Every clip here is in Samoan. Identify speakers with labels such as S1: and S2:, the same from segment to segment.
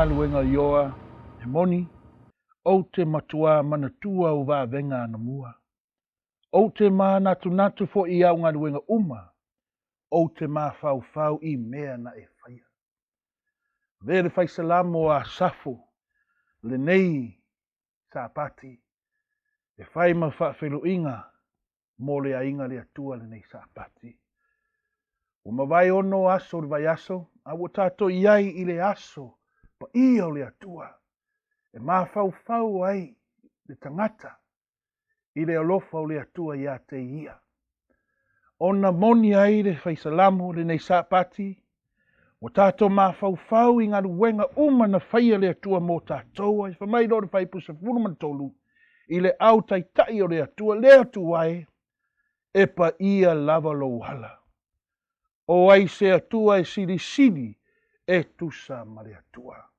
S1: galuega Ioa, e moni, ou te matuā manatua au vavega anamua. Ou te mānatunatu foi i au galuega uma, ou te mafaufau i mea na e faia. Avea le Faisalamo a Asafo lenei Sapati e fai ma faafeluiga mo le aiga le Atua lenei Sapati. Ua mavae 6 aso o le vaiaso, a ua tatou i ai i le aso paia o le Atua, e mafaufau ai le tagata i le alofa o le Atua ia te ia. Ona moni ai le Faisalamo lenei Sapati, ua tatou mafaufau i galuega uma na faia le Atua mo tatou ai. Fai mai loa le Fuaiupu 13, i le au taitai o le Atua, le Atua e, e paia lava lou ala. O ai se Atua e silisili e tusa ma le Atua.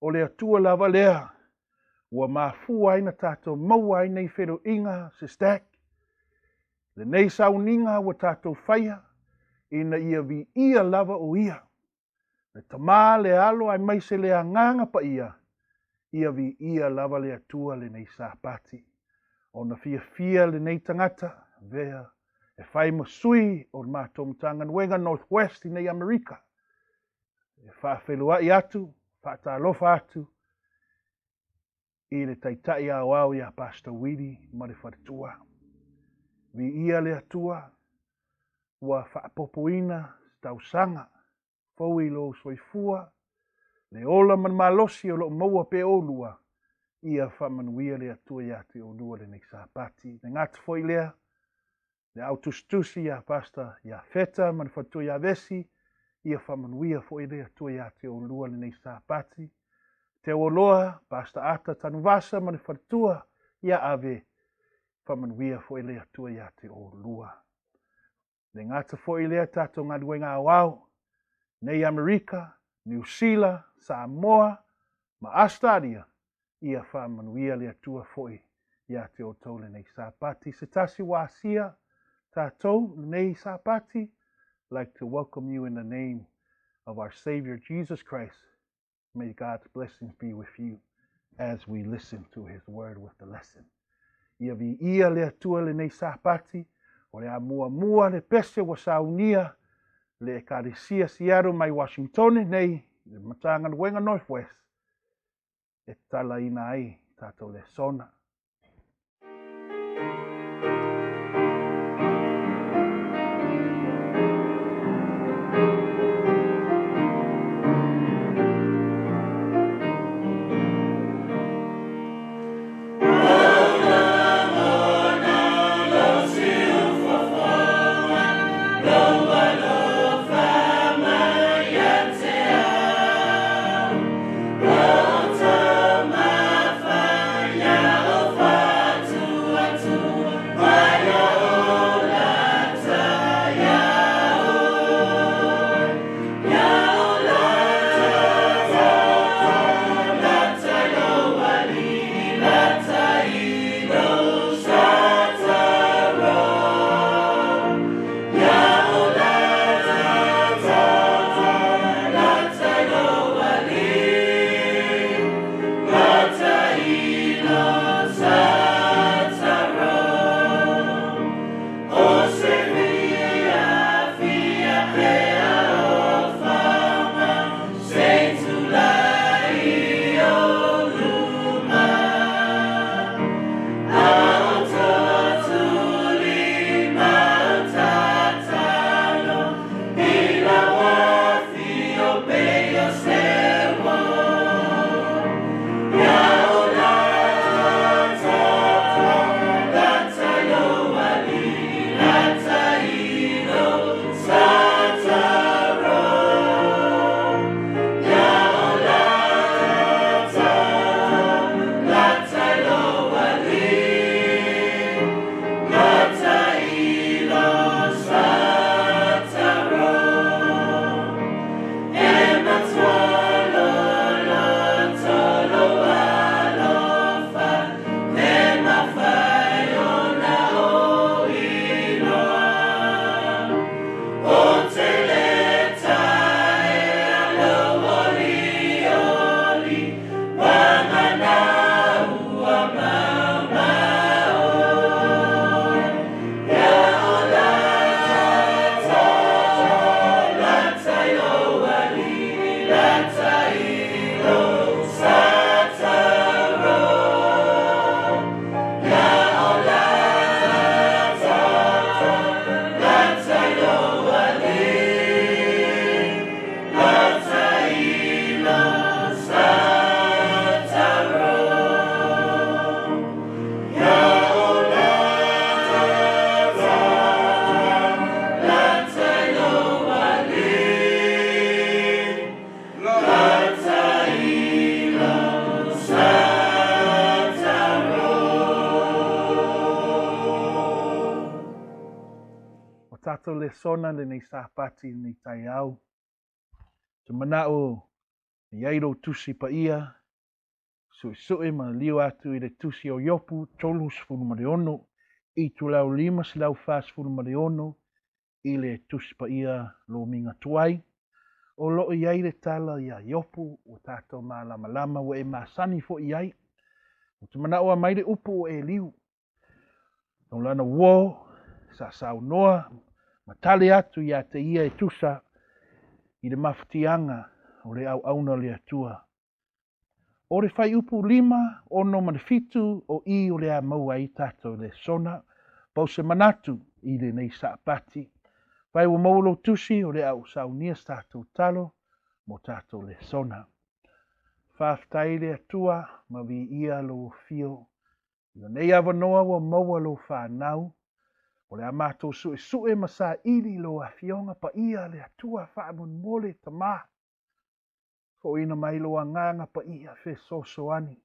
S1: O le Atua lava lea ua mafua ai na tatou maua ai nei feloiga se stack, lenei sauniga ua tatou faia, ina ia viia lava o ia. Le Tama, le Alo, aemaise le Agaga Paia, ia viia lava le Atua lenei Sapati. Ona fiafia lenei tagata, vea, e fai ma sui o le matou Matagaluega North West i nei Amerika. E faafeluai atu, faatalofa atu i le taitai aoao ia Pastor Willie ma le faletua. Viia le Atua, ua faapopoina se tausaga fou i lou soifua, le ola ma le malosi o loo maua pea olua, ia faamanuia le Atua ia te olua lenei Sapati. Le gata foi lea, le au tusitusi ia Pastor ia Feta ma le faletua ia Vesi, ia faamanuia foi le Atua ia te olua lenei Sapati. Te Oloa, Pastor Ata Tanuvasa ma le faletua ia Ave, faamanuia foi le Atua ia te olua. Le gata foi lea tatou galuega aoao, nei Amerika, Niu Sila, Samoa ma Australia, ia faamanuia le Atua foi ia te outou lenei Sapati. Se tasi ua asia tatou lenei Sapati, like to welcome you in the name of our Savior Jesus Christ. May God's blessings be with you as we listen to his word with the lesson. Ia viia le Atua lenei Sapati, o le a muamua le pese ua saunia le Ekalesia Seattle mai Washingtone nei, le Matagaluega North West, e talaina ai tatou lesona. tatou lesona lenei Sapati lenei taeao. Ou te manao e i ai lou Tusi Paia, suesue ma lio atu i le Tusi o Iopu 36, itulau 546 i le Tusi Paia Lomiga Tuai. O lo o i ai le tala iā Iopu ua tatou malamalama ua e masani foi i ai. Ou te manao aumai le upu o Eliu No lana uo sa saunoa ma tali atu iā te ia e tusa i le mafatiaga o le auauna o le Atua. O le fuaiupu 5, 6 ma le 7 o i o le a maua ai tatou lesona, pau se manatu i lenei Sapati. Fai ua maua lou tusi o le a ou saunia se tatou talo mo tatou lesona. Faafetai le Atua ma viia lou afio I lenei avanoa ua maua lou fanau, o le a matou suesue ma saili lou Afioga Paia le Atua faamolemole Tama. Foina mai lou Agaga Paia fesoasoani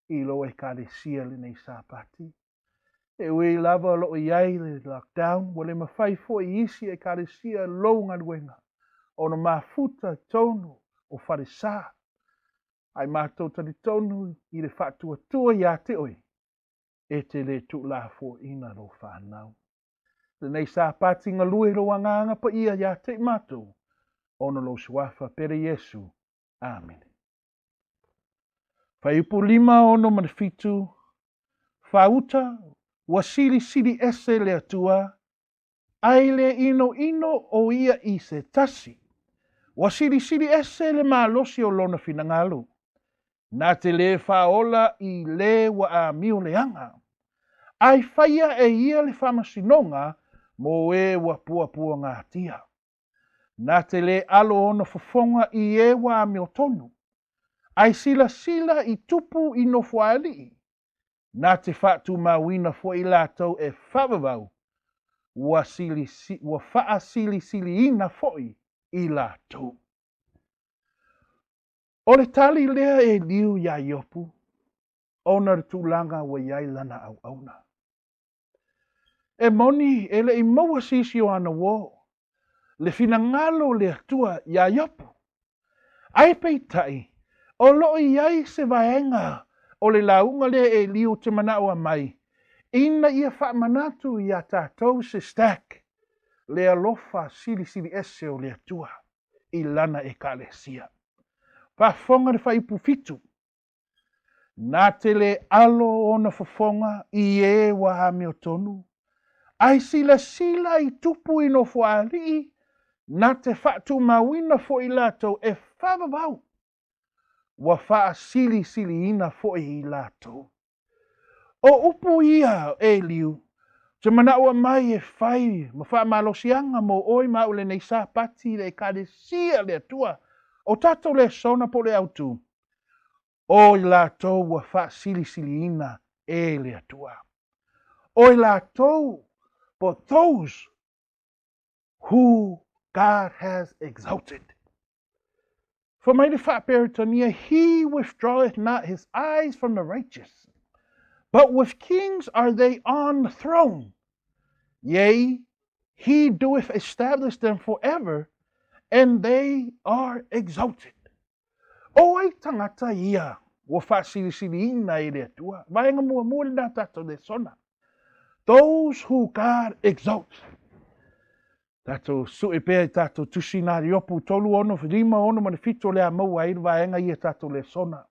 S1: i lou Ekalesia lenei Sapati. E ui lava o lo o i ai le lockdown, ua le mafai foi i isi Ekalesia lou galuega ona mafuta i totonu o falesa Ae matou talitonu i le faatuatua iā te oe, e te le tuulafoaina lou fanau. Lenei Sapati galue lou Agaga Paia iā te i matou, ona lou Suafa pele Iesu. Amene. Fuaiupu 5, 6 ma le 7, Fāuta, ua silisili ese le Atua Ai le inoino o ia i se tasi. Ua silisili ese le malosi o lona finagalo. Na te lē faaola i lē ua amio leaga. Ai faia e ia le faamasinoga mo e ua puapuagatia. Na te lē alo ona fofoga i e ua amiotonu. Ai silasila i tupu i nofoalii. Na te faatumauina foi latou e faavavau, ua ua faasilisiliina foi i latou. O le tali lea e liu iā Iopu, ona o le tulaga ua i ai lana auauna. E moni e le i maua se isi o ana uō, le finagalo o le Atua iā Iopu. Ae peitai, o lo o i ai se vaega o le lauga lea e liu te manaoa mai, ina ia faamanatu iā tatou se stack, le alofa silisili ese o le Atua i Lana Ekalesia. Faafofoga le fuaiupu 7. Na te le alo ona fofoga i e ua amiotonu, ae silasila i tupu i nofoalii, na te faatumauina foi latou e faavavau, ua faasilisiliina foi i latou. O upu ia, Eliu, te manaoa mai e fai ma faamalosiaga mo oe ma au lenei Sapati i le Ekalesia a le Atua, o tatou lesona po o le autu, o i latou ua faasilisiliina e le Atua. O i latou, po those who God has exalted. Fai mai le Faa-Peretania, He withdraweth not his eyes from the righteous, but with kings are they on the throne. Yea, he doeth establish them forever, and they are exalted. O ai tangata ia ua faasilisiliina e le Atua? Vaega muamua lena tatou lesona. Those who God exalts. Tatou sue pea i tatou tusi nā Iopu 3, 6, 5, 6 ma le 7 o le a maua ai le vaega ia tatou lesona.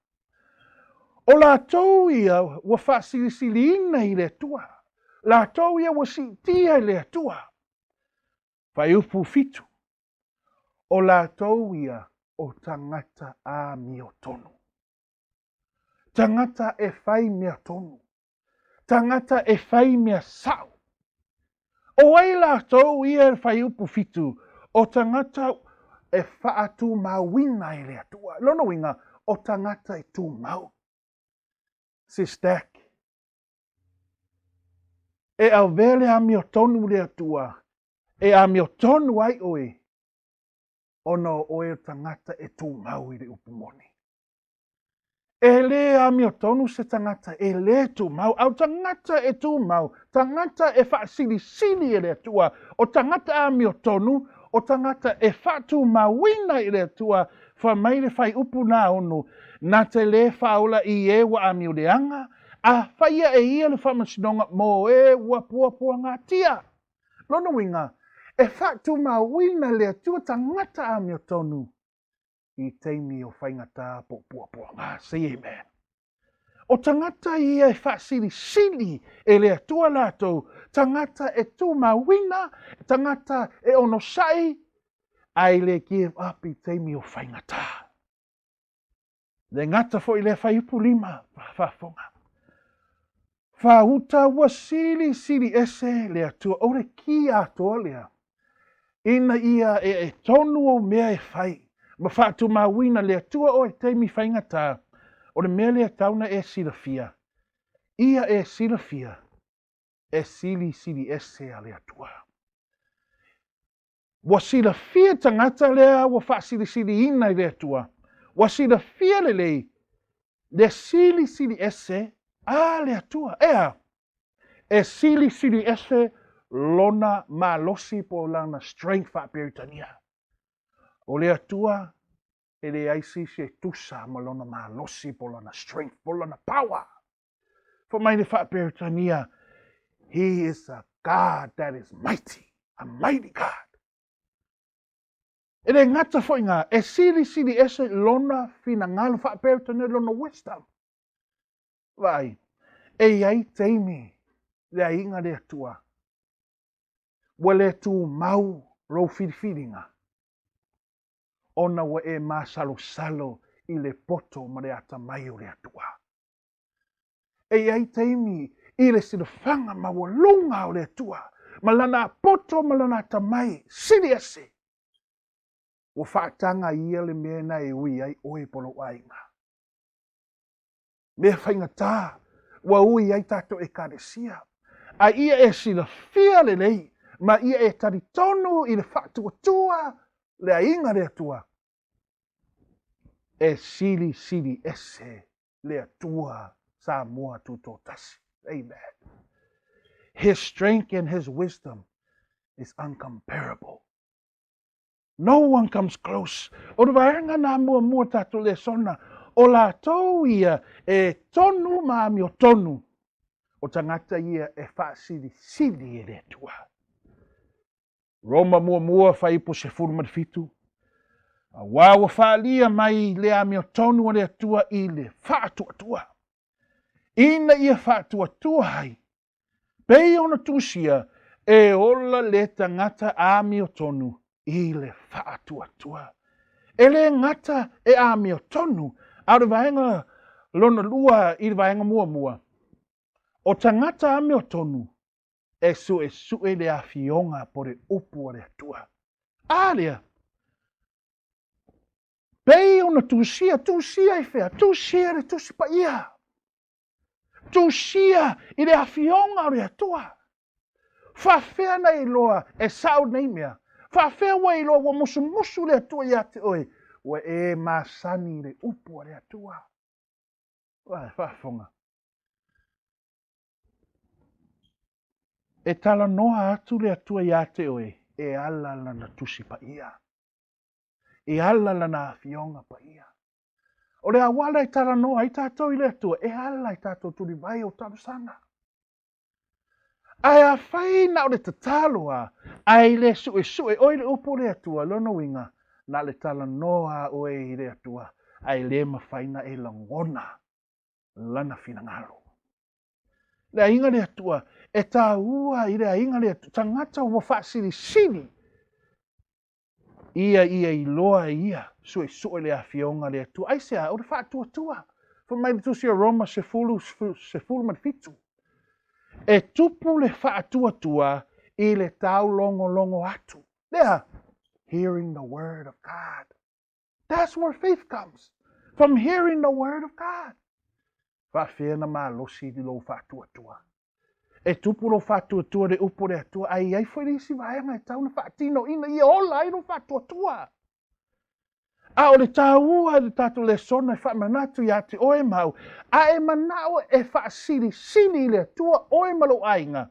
S1: O latou ia ua faasilisiliina i le Atua. Latou ia ua siitia i le Atua. Fuaiupu 7. O latou ia o tagata amiotonu. Tagata e fai mea tonu. Tagata e fai mea sao. O ai latou ia e fuaiupu 7? O tagata e faatumauina e le Atua. Lona uiga, o tagata e tumau. Sistack. E avea le amiotonu le Atua, e amiotonu ai oe, ona o oe o tagata e tumau i le upu moni. E lē amiotonu se tagata e lē tumau, a o tagata e tumau, tagata e faasilisili e le Atua, o tagata amiotonu, o tagata e faatumauina i le Atua, fai mai le fuaiupu na 6, na te lē faaola i e ua amioleaga, a faia e ia le faamasinoga mo e ua puapuagatia. Lona uiga, e faatumauina e le Atua tagata amiotonu i taimi o faigata po o puapuaga. Say amen. O tagata ia e faasilisili e le Atua latou, tagata e tumauina, tagata e onosai, ae le give up i taimi o faigata. Le gata foi lea fuaiupu 5, faafofoga. Faauta ua silisili ese le Atua, o le ki atoa lea, ina ia e e tonu ou mea e fai, ma faatumauina le Atua oe taimi faigata, o le mea lea tau na e silafia, ia e silafia, e silisili ese a le Atua. Ua silafia tagata lea ua faasilisiliina i le Atua, ua silafia lelei le silisili ese a le Atua. E a? E silisili ese lona malosi po o lana strength faa-Peretania. O le Atua e leai se isi e tusa ma lona malosi po o lona strength po o lona power. Fai mai le faa-Peretania, He is a God that is mighty, a mighty God. E le gata foi ngā, e silisili ese lona finagalo faa-Peretania lona wisdom. Vaai, e i ai taimi le aiga le Atua, ua le tumau lou filifiliga, ona ua e masalosalo i le poto ma le atamai o le Atua. E i ai taimi i le silafaga maualuga o le Atua, ma lana poto ma lana atamai, sili ese. Ua faataga ia le mea na e ui ai oe po lou aiga. Mea faigata ua ui ai tatou Ekalesia. A ia e silafia lelei ma ia e talitonu i le faatuatua le aiga le Atua, e silisili ese le Atua Samoa Tutoatasi. Amen. His strength and his wisdom is uncomparable. No one comes close. O le vaega nā muamua tatou lesona, o latou ia e tonu ma amiotonu, o tagata ia e faasilisili e le Atua. Roma muamua fuaiupu 17, Auā ua faaalia mai le amiotonu a le Atua i le faatuatua, ina ia faatuatua ai, pei ona tusia e ola le tagata amiotonu i le faatuatua. E le gata e amiotonu, a o le vaega lona lua i le vaega muamua, o tagata amiotonu e suesue le afioga po le upu a le Atua. A lea, pei ona tusia, tusia i fea? Tusia le Tusi Paia. Tusia i le afioga o le Atua. Faafefea na iloa e sao nei mea? Faafefea ua iloa ua musumusu le Atua ia te oe? Ua e masani i le upu a le Atua. Ua faafofoga. E talanoa atu le Atua iā te oe e ala lana Tusi Paia. E ala lana afioga paia. O le auala e talanoa ai tatou i le Atua, e ala i tatou tulivae o talosaga. Ae afai na o le tatalo a, ae le suesue oe i le upu o le Atua, lona uiga, na o le talanoa a oe i le Atua, ae le mafai na e lagona lana finagalo. Le aiga le Atua, e tāua i le aiga le Atua, tagata ua faasilisili ia ia iloa e ia, suesue le afioga le Atua. Aisea? O le faatuatua. Fai mai le Tusi o Roma 10, 17. E tupu le faatuatua i le taulogologo atu. Lea, hearing the word of God. That's where faith comes, from hearing the word of God. Faafefea na malosi i lou faatuatua. E tupu lou faatuatua le upu o le Atua, ae i ai foi le isi vaega e tau na faatino ina ia ola ai lou faatuatua. A o le tāua i le tatou lesona e faamanatu iā te oe ma au, a e manao e faasilisili i le Atua oe ma lou aiga,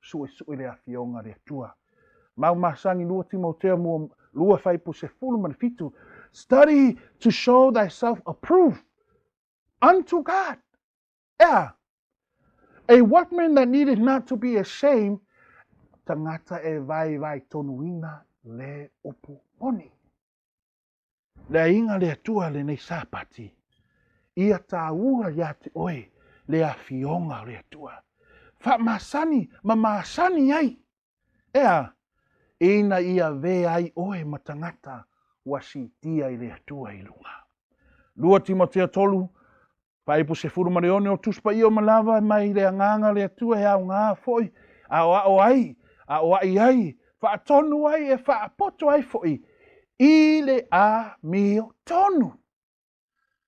S1: suesue le Afioga a le Atua. Mau masani 2 Timotea mua 2 fuaiupu 17, Study to show thyself approved unto God. Ea! A workman that needeth not to be ashamed, tagata e vaivai tonuina le upu moni. Le aiga le Atua lenei Sapati, ia tāua iā te oe le afioga o le Atua. Faamasani ma masani ai, ea, ina ia avea ai oe ma tagata ua siitia i le Atua i luga. 2 Timotea 3, Fuaiupu 16 o Tusi Paia uma lava mai le Agaga o le Atua e aoga foi, aoao ai, aoai ai, faatonu ai e faapoto ai foi i le amiotonu.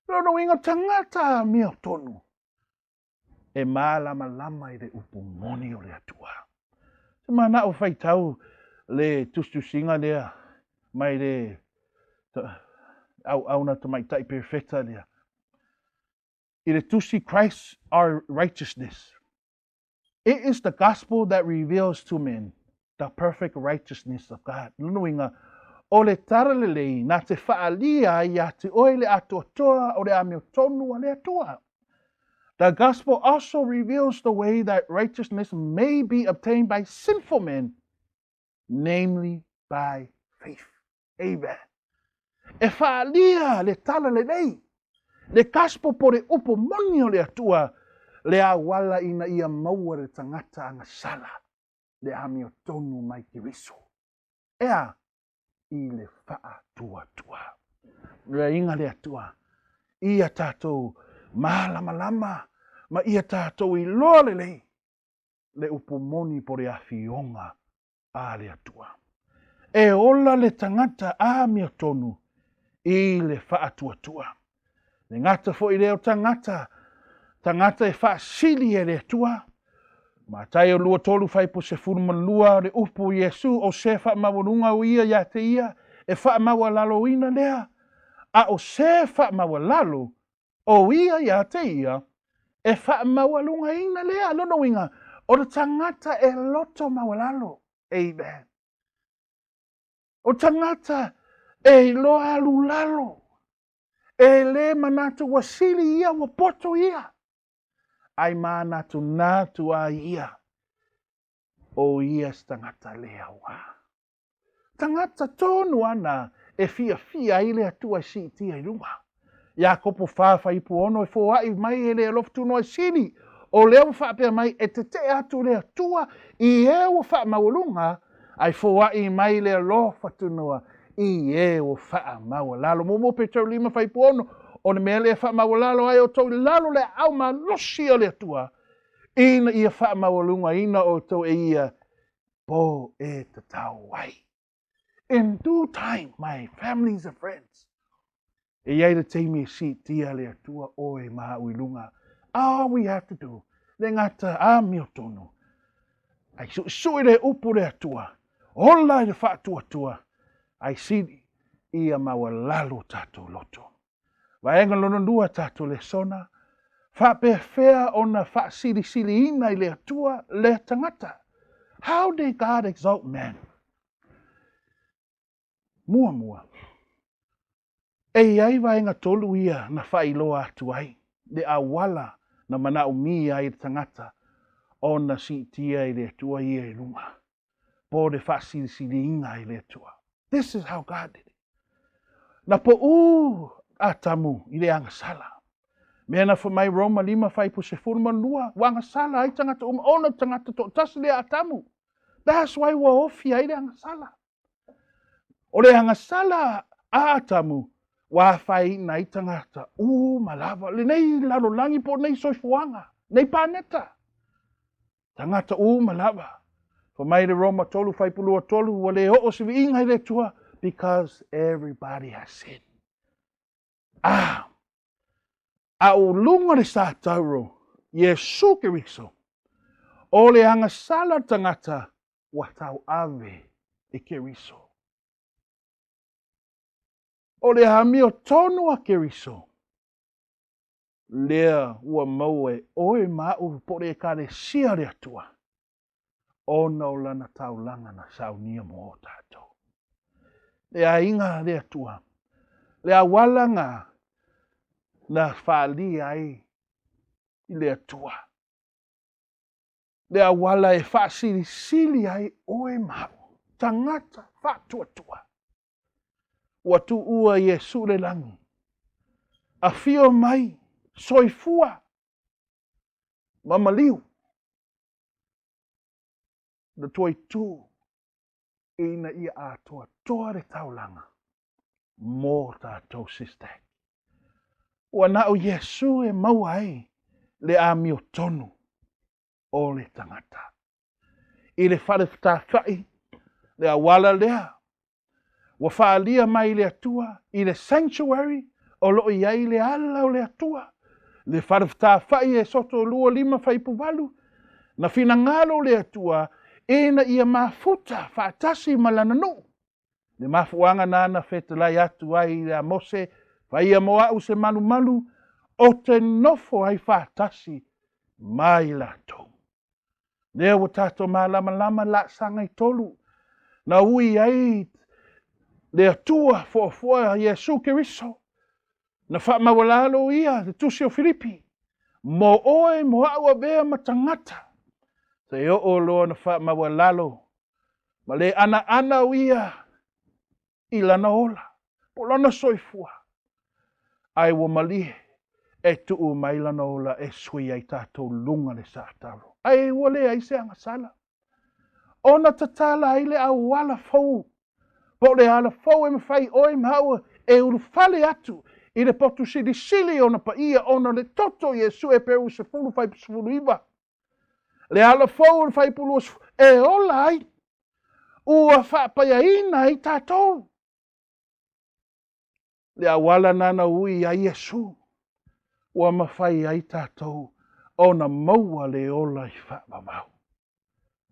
S1: Lona uiga tagata amiotonu e malamalama i le upu moni o le Atua. Se manao faitau le tusitusiga lea mai le auauna tamaitai perofeta lea i le tusi Christ our righteousness. It is the gospel that reveals to men the perfect righteousness of God. Lona uiga, o le tala lelei na te faaalia ai iā te oe le atoatoa o le amiotonu a le Atua. The gospel also reveals the way that righteousness may be obtained by sinful men, namely by faith. Amen. E faaalia le tala lelei, le gospel po le upu moni o le Atua, le auala ina ia maua le tagata agasala, le amiotonu mai Keriso. Ea, i le faatuatua. Leaiga le Atua, ia tatou malamalama ma ia tatou iloa lelei le upu moni po le afioga a le Atua. E ola le tagata amiotonu i le faatuatua. Le gata foi lea o tagata, tagata e faasili e le Atua. Mataio 23 fuaiupu 12 le upu Iesu o se faamaualuga o ia ia te ia e faamaualaloina lea, a o se faamaualalo o ia ia te ia e faamaualugaina lea. Lona uiga, o le tagata e loto maualalo. Amen. O tagata e iloa alu lalo, e le manatu ua sili ia, ua poto ia, ai manatunatu a ia, o ia se tagata le aoga. Tagata tonu ana e fiafia ai le Atua e siitia i luga. Iakopo 4 fuaiupu 6 e foai mai e le alofa tunoa e sili, o lea ua faapea mai e tetee atu le Atua i e ua faamaualuga, ae foai mai le alofa tunoa i e ua faamaualalo. Muamua Petero 5 fuaiupu 6, o le mea lea e faamaualalo ai outou i lalo le aao malosi o le Atua, ina ia faamaualugaina outou e ia po e tatau ai. In due time, my families and friends, e i ai le taimi e siitia le Atua oe ma au i luga. All we have to do, le gata amiotonu, ai suisui le upu le Atua, ola i le faatuatua, ai sili ia maualalo tatou loto. Vaega lona lua tatou lesona, faapefea ona faasilisiliina i le Atua lea tagata? How did God exalt man? Muamua, e i ai vaega tolu ia na faailoa atu ai le auala na manaomia ai le tagata ona siitia i le Atua ia i luga, po le faasilisiliina i le Atua. This is how God did it. Na poʻū Atamu i le agasala. Mea na fai mai Roma 5 fuaiupu 12, ua agasala ai tagata uma, ona tagata toatasi lea Atamu. That's why ua ofi ai le agasala. O le agasala a Atamu, ua afaina ai tagata uma lava, lenei lalolagi po o nei soifuaga, nei paneta. Tagata uma lava. Fai mai le Roma 3 fuaiupu 23, ua le oo se viiga i le Atua, because everybody has sinned. Ah! A o luga le satauro, Iesu Keriso, o le agasala tagata ua tauave e Keriso. O le amiotonu a Keriso, lea ua maua e oe ma a'u po o le Ekalesia a le Atua, ona o lana taulaga na saunia mo tatou. Le aiga a le Atua, le auala na na faalia ai i le Atua, le auala e faasilisili ai oe ma a'u, tagata faatuatua. Ua tuua Iesu le lagi, afio mai, soifua ma maliu, na toitū ina ia atoatoa le taulaga mo tatou sister. Ua na o Iesu e maua ai le amiotonu o le tagata. I le fale fetafa'i, le auala lea, ua faalia mai le Atua i le sanctuary o lo o i ai le ala o le Atua. Le fale fetafa'i e soto 25 fuaiupu 8, na finagalo le Atua ina ia mafuta faatasi ma lana nuu. Le mafuaaga na na fetalai atu ai i a Mose, faia mo a'u se malumalu, o te nofo ai faatasi ma i latou. Lea ua tatou malamalama laasaga i tolu, na ui ai le Atua foafoa Iesu Keriso, na faamaualalo ia le tusi o Filipi, mo oe mo a'u avea ma tagata, se oo loa na faamaualalo, ma le anaana o ia i lana ola, po lana soifua, ae ua malie e tuu mai lana ola e sui ai tatou luga le satalo. Ae ua leai se agasala. Ona tatala ai le auala fou, po o le ala fou e mafai oe ma a'u e ulufale atu i le potu silisili ona paia ona le toto Iesu Eperu 10 fuaiupu 19. Le ala fou o le fuaiupu 20 e ola ai, ua faapaiaina ai tatou. Le auala nana ui ai Iesu, ua mafai ai tatou ona maua le ola i faavavau.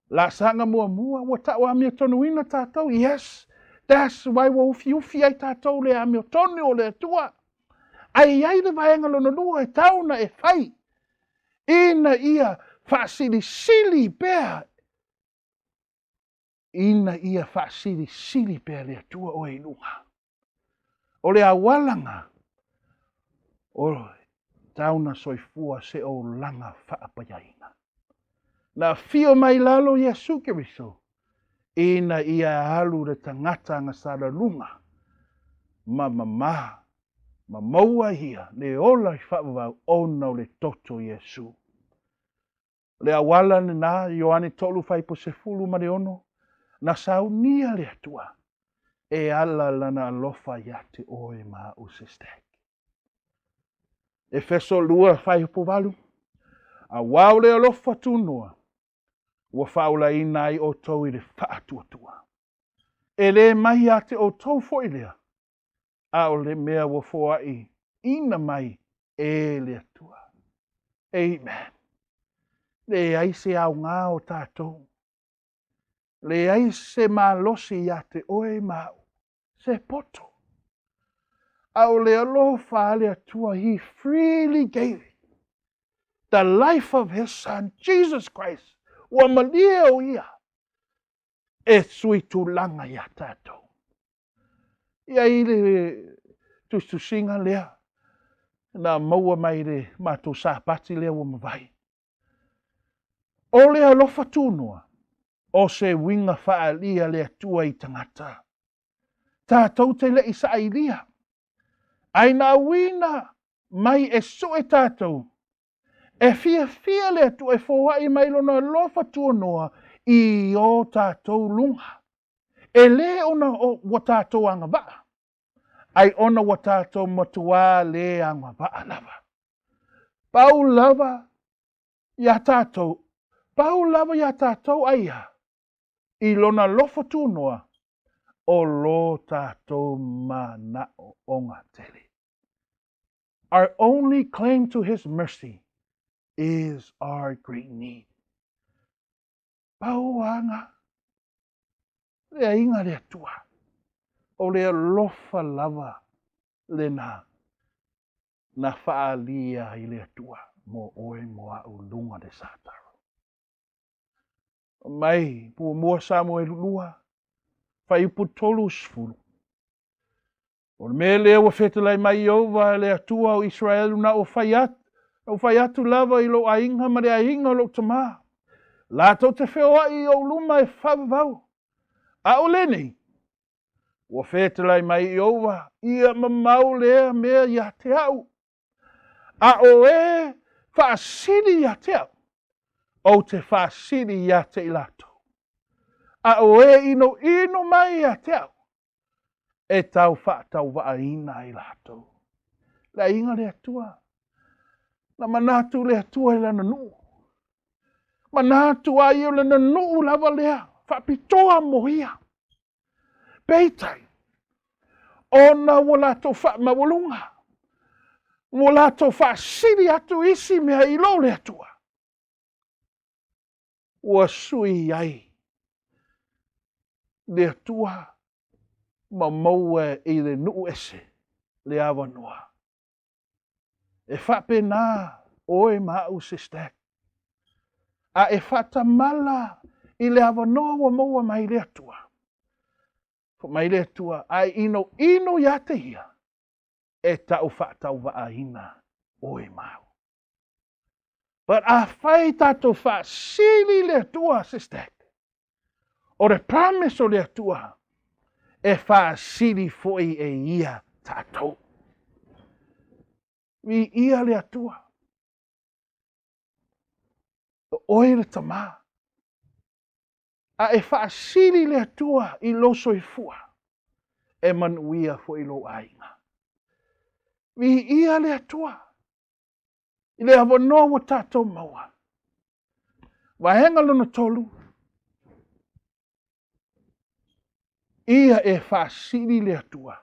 S1: Laasaga muamua, ua ta'u amiotonuina tatou, yes, that's why ua ufiufi ai tatou le amiotonu o le Atua. Ae i ai le vaega lona lua e tau na e fai, ina ia faasilisili pea, ina ia faasilisili pea le Atua oe i luga. O le aualaga, o tau na soifua se olaga faapaiaina. Na afio mai lalo Iesu Keriso, ina ia alu le tagata agasala luga, ma mamā, ma maua ia le ola i faavavau ona o le toto Iesu. Le auala lena, Ioane 3 fuaiupu 16, na saunia le Atua, e ala lana alofa ia te oe ma a'u sister. Efeso 2 fuaiupu 8, auā o le alofa tunoa, ua faaolaina ai outou i le faatuatua. E lē mai ia te outou foi lea, a o le mea ua foaiina mai e le Atua. Amen. Leai se aoga o tatou. Leai se malosi ia te oe ma a'u, se poto. A o le alofa a le Atua, He freely gave the life of His Son, Jesus Christ. Ua malie o ia e sui tulaga iā tatou. Ia i le tusitusiga lea, na maua mai le matou Sapati lea ua mavae. O le alofa tunoa, o se uiga faaalia le Atua i tagata. Tatou te le'i saailia, ae na auina mai e sue tatou, e fiafia le Atua e foai mai lona alofa tuanoa i o tatou luga. E lē ona ua tatou agavaa, ai ona ua tatou matuā lē agavaa lava. Pau lava iā tatou, pau lava iā tatou ai a, i lona alofa tunoa, o lo tatou manaʻoʻoga tele. Our only claim to His mercy is our great need. Pau aga, le aiga le Atua, o le alofa lava. lenā na faaalia ai le Atua mo oe mo a'u luga le sataro. Mai muamua Samuelu 2, fuaiupu 30. O le mea lea ua fetalai mai Ieova le Atua o Iseraelu na ou fai atu, na ou fai atu lava i lou aiga ma le aiga o lou tamā, latou te feoai i ou luma e faavavau. A o lenei, ua fetalai mai Ieova, ia mamao lea mea ia te au. A o e faasili ia te au, ou te faasili ia te i latou. A o e inoino mai ia te au, e tau faatauvaaina ai latou. Le aiga le Atua. Na manatu le Atua i lana nuu. Manatu ai o lana nuu lava lea, faapitoa mo ia. Peitai, ona ua latou faamaualuga, ua latou faasili atu isi mea i lo le Atua, ua sui ai le Atua ma maua i le nuu ese le avanoa. E faapena oe ma a'u, sister, a e faatamala i le avanoa ua maua mai le Atua. Fai mai le Atua, a e inoino ia te ia, e ta'u faatauvaaina oe ma au. But afai tatou faasili le Atua, sister, o le promise o le Atua, e faasili foi e ia tatou. Viia le Atua. O oe le tamā. A e faasili le Atua i lou soifua, e manuia foi lou aiga. Viia le Atua i le avanoa ua tatou maua. Vaega lona tolu, ia e faasili le Atua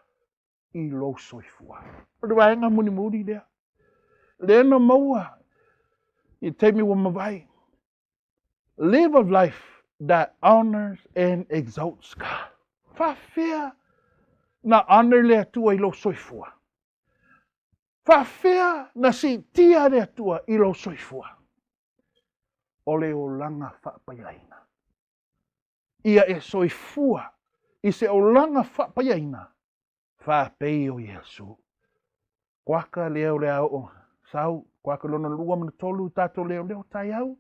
S1: i lou soifua. O le vaega mulimuli lea. Lea na maua i taimi ua mavae. Live a life that honors and exalts God. Faafefea na honor le Atua i lou soifua? Faafefea na siitia le Atua i lou soifua? O le olaga faapaiaina. Ia e soifua i se olaga faapaiaina faapei o Iesu. Kuaka lea o le a oo sau, kuaka lona lua ma le tolu tatou leoleo taeao,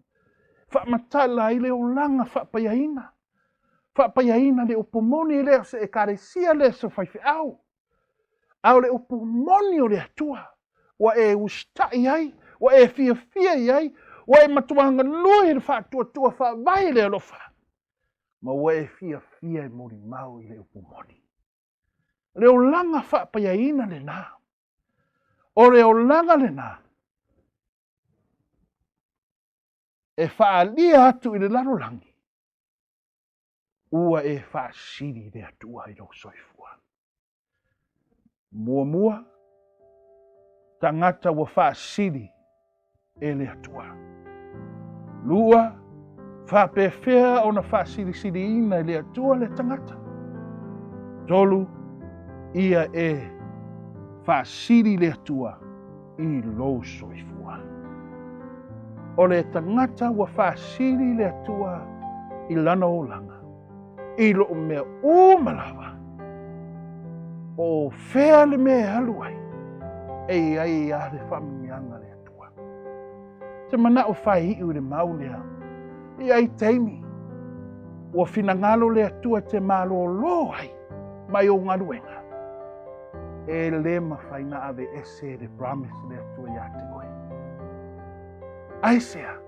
S1: faamatala ai le olaga faapaiaina. Faapaiaina le upu moni lea o se Ekalesia lea se faifeau. A o le upu moni o le Atua, ua e usitai ai, ua e fiafia i ai, ua e matua galue i le faatuatua faavae le alofa, ma ua e fiafia e molimau i le upu moni. O le olaga faapaiaina lenā. O le olaga lenā e faaalia atu i le lalolagi, ua e faasili le Atua i lou soifua. Muamua, tagata ua faasili e le Atua. Lua, faapefea ona faasilisiliina e le Atua le tagata. Tolu, ia e faasili le Atua i lou soifua. O le tagata ua faasili le Atua i lana olaga, i loo mea uma lava, po o fea le mea e alu ai, e i ai lava le faamanuiaga a le Atua. Te manao faaiu i le mau lea, e i ai taimi ua finagalo le Atua e te malōlō ai mai ou galuega, e le mafai na aveese le promise le Atua iā te oe. Aisea?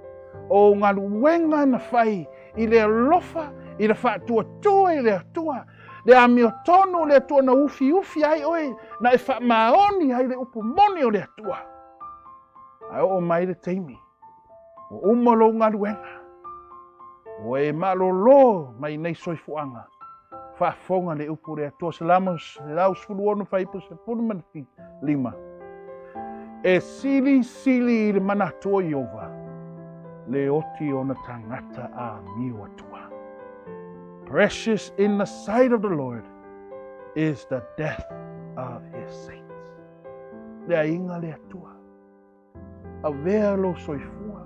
S1: O ou galuega na fai i le alofa, i le faatuatua i le Atua, le amiotonu o le Atua na ufiufi ai oe, na e faamaoni ai le upu moni o le Atua. Ae oo mai le taimi, ua uma lou galuega, ua e malōlō mai nei soifuaga, faafofoga le upu o le Atua, Salamo 116 fuaiupu 15, E silisili i le manatu o Ieova le oti o ona tagata amio atua. Precious in the sight of the Lord is the death of his saints. Le aiga le Atua. Avea lou soifua,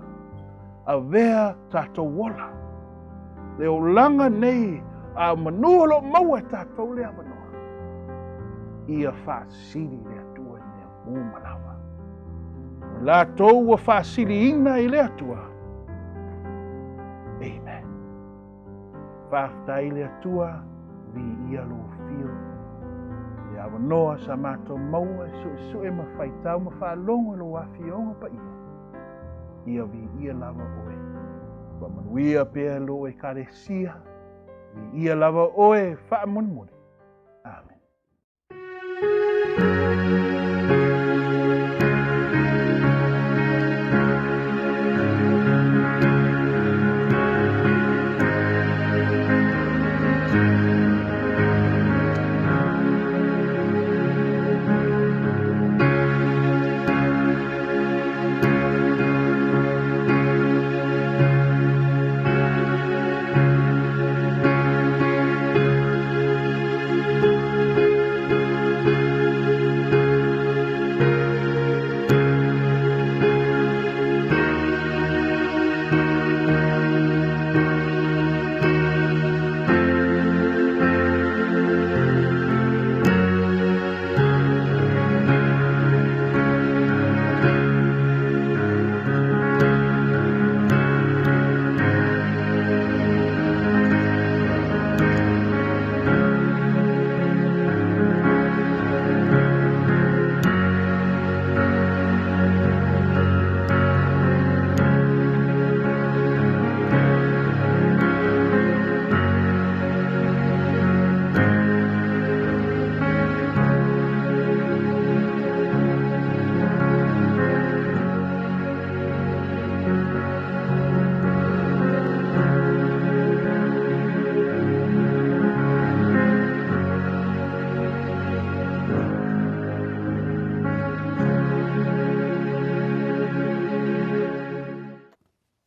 S1: avea tatou ola. Le olaga nei a o manu o lo o maua e tatou le avanoa, ia faasili le Atua i mea uma lava. O latou ua faasiliina i le Atua. Amen. Faafetai i le Atua, viia lou afio. Le avanoa sa matou maua e suesue ma faitau ma faalogo i lou afioga paia. Ia viia lava oe. Faamanuia pea lou ekalesia. Viia lava oe faamolemole. Amen.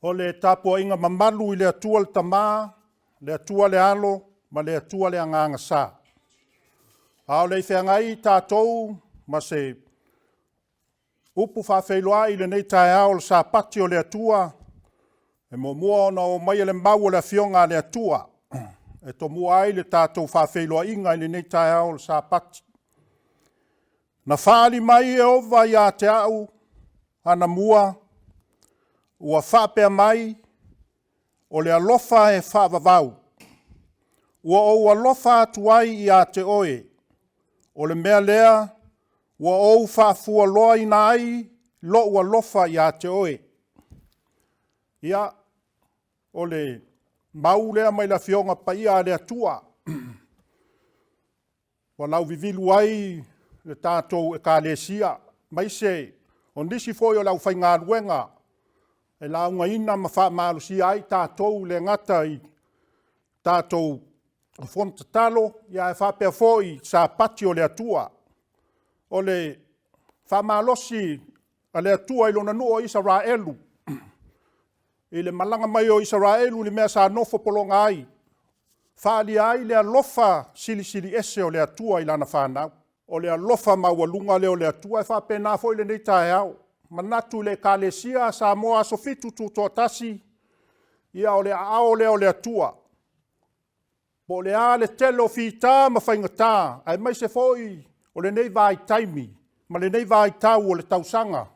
S2: O le tapuaiga mamalu i le Atua le Tama, le Atua le Alo ma le Atua le Agaga Sa. A o le i feagai tatou ma se upu faafeiloai i lenei taeao o le Sapati o le Atua, e muamua ona oo maia le mau o le Afioga a le Atua e tomua ai le tatou faafeiloaiga i lenei taeao o le Sapati. Na faaali mai Ieova ia te au anamua, ua faapea mai, O le alofa e faavavau. Ua ou alofa atu ai ia te oe. O le mea lea ua ou faafualoaina ai lou alofa ia te oe. Ia, o le mau lea mai le Afioga Paia a le Atua. Ua lauvivilu ai le tatou Ekalesia, aemaise o nisi foi o le aufaigaluega e laugaina ma faamalosia ai tatou, e le gata i tatou Fono Tatalo, ae faapea foi Sapati o le Atua. O le faamalosi a le Atua i Lona nuu o Isaraelu, i le malaga mai o Isaraelu i le mea sa nofo pologa ai, faaalia ai le alofa silisili ese o le Atua i lana fanau. O le alofa maualuga lea o le Atua e faapena foi lenei taeao. Manatu i le Ekalesia Samoa Aso Fitu Tutoatasi, ia o le aao lea o le Atua. Po o le a le tele o fita ma faigata, aemaise foi o lenei vaitaimi ma lenei vaitau o le tausaga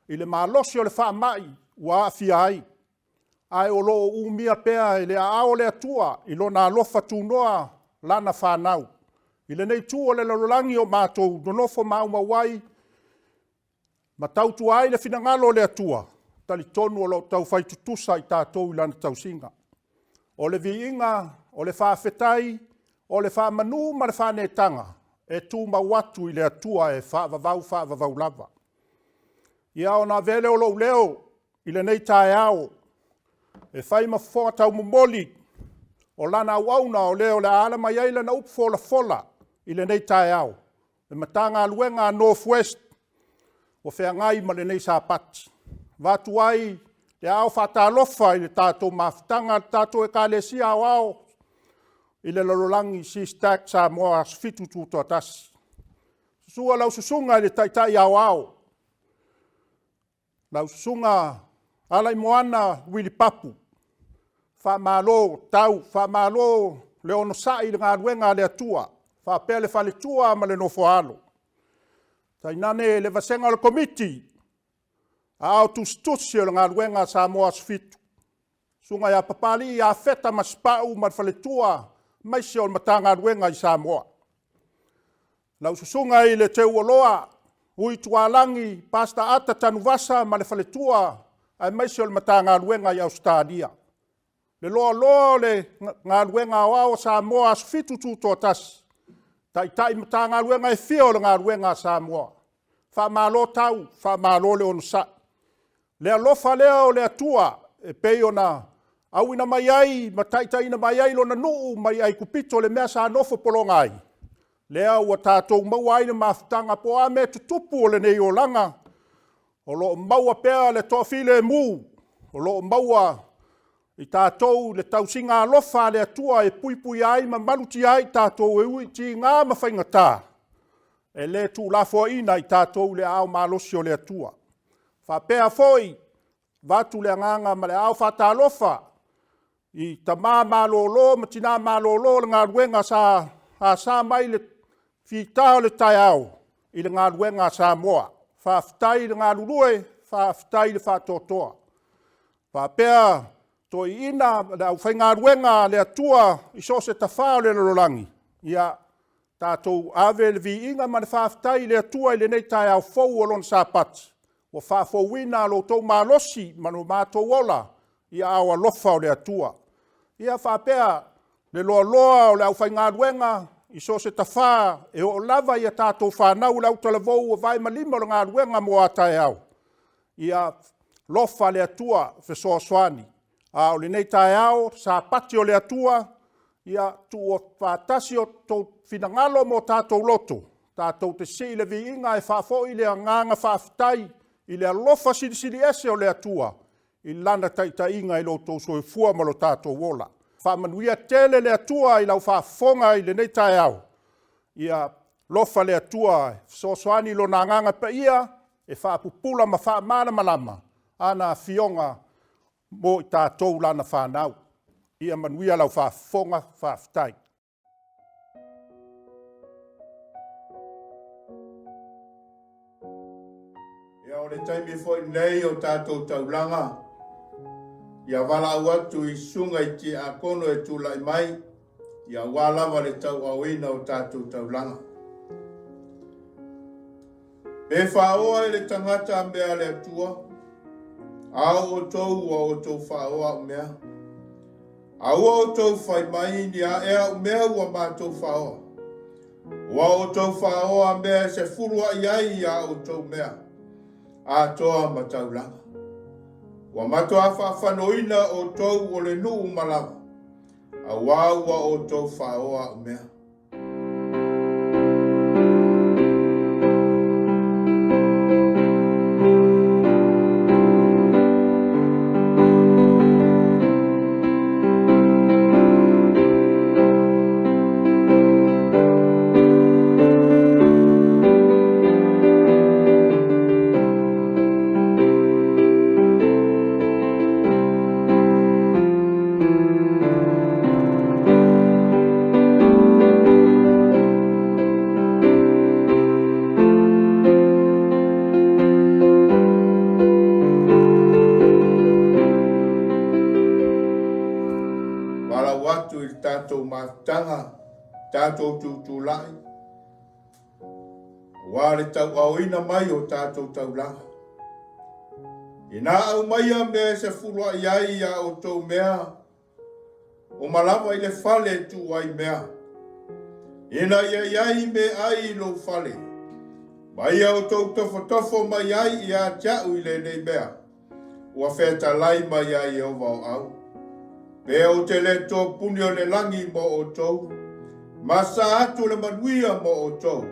S2: i le malosi o le faamai ua aafia ai, ae o lo o umia pea e le aao o le Atua i Lona alofa tunoa lana fanau. I lenei itu o le lalolagi o matou nonofo maumau ai ma tautua ai le finagalo o le Atua, talitonu o lo o taufai tutusa i tatou i Lana tausiga. O le viiga, o le faafetai, o le faamanu ma le faaneetaga e tumau atu i le Atua e faavavau faavavau lava. Ia ona avea lea o lou leo i lenei taeao e fai ma fofoga taumomoli o lana auauna o le o le a ala mai ai lana upu folafola i lenei taeao, le Matagaluega a North West ua feagai ma lenei Sapati. Avatu ai le aao faatalofa i le tatou mafutaga a le tatou Ekalesia Aoao i le lalolagi CSTAC Samoa Aso Fitu Tutoatasi. Sua lau susuga i le Taitai Aoao, lau Susuga Alaimoana Uili Papu, faamalo tau, faamalo le onosai i le galuega a le Atua, faapea le faletua ma le nofo-a-alo. Tainane le vasega o le Komiti Aao Tusitusi o le Galuega a Samoa Aso Fitu, Susuga ia Papalii Afeta Masepau ma le faletua, aemaise o le Matagaluega i Samoa. Lau Susuga i le Teuoloa Ui Tualagi Pastor Ata Tanuvasa ma le faletua aemaise o le Matagaluega i Ausetalia. Le loaloa o le galuega aoao a Samoa Aso Fitu Tutoatasi, Taitai Matagaluega e fia o le galuega a Samoa, faamalo tau, faamalo le onosai. Le alofa lea o le Atua e pei ona auina mai ai ma taitaiina mai ai Lona nuu mai Aikupito i le mea sa nofo pologa ai, lea ua tatou maua ai le mafutaga po o a mea e tutupu o lenei olaga, o lo o maua pea le toafilemu, o lo o maua i tatou le tausiga alofa a le Atua e puipuia ai ma malutia ai i tatou e ui i tiga ma faigata, e le tuulafoaiina i tatou i le aao malosi o le Atua. E faapea foi, avatu le agaga ma le aao faatalofa i tama malolo ma tina malolo o le galuega sa asa mai le fita o le taeao i le galuega a Samoa. Faafetai le galulue, faafetai le faatoatoa. Faapea toeaiina ma le aufaigaluega a le Atua i so o se tafa o le lalolagi, ia tatou ave le viiga ma le faafetai i le Atua i lenei taeao fou o Lona Sapati, ua faafouina lo outou malosi ma lo matou ola i aao alofa o le Atua. Ia faapea le loaloa o le aufaigaluega i so o se tafa e oo lava i a tatou fanau le autalavou ua vae ma lima i le galuega mo a taeao, ia alofa le Atua fesoasoani. A o lenei taeao Sapati o le Atua, ia tuufaatasi o outou finagalo ma o tatou loto, tatou te sii le viiga e faafoi le agaga faafetai i le alofa silisili ese o le Atua i Lana taitaiga i lo outou soifua ma lo tatou ola. Faamanuia tele le Atua i lau faafofoga i lenei taeao. Ia alofa le Atua e fesoasoani i Lona Agaga Paia e faapupula ma faamalamalama ana Afioga mo i tatou Lana fanau. Ia manuia lau faafofoga. Faafetai.
S3: Ia, o le taimi foi lenei o tatou taulaga, ia valaau atu i susuga i tiakono e tulai mai, ia aua lava le tauaoina o tatou taulaga. Pe faaoa e le tagata mea a le Atua, a o outou ua outou faaoa au mea. A ua outou fai mai ni a ea au mea ua matou faaoa. Ua outou faaoa mea e sefulua'i ai a outou mea atoa ma taulaga. Ua matuā faafanoina outou o le nuu uma lava, auā ua outou faaoa a'u mea. Valaau atu i le tatou mafutaga, tatou tutulai, aua le tauaoina mai o tatou taulaga. Ina aumaia mea e sefuluai ai a outou mea, Uma lava i le fale e tuu ai mea. Ina ia i ai meaai i lou fale, ma ia outou tofotofo mai ai ia te a'u i lenei mea, ua fetalai mai ai Ieova o au. Pe ou te le topuni o le lagi mo outou, ma sa atu le manuia mo outou,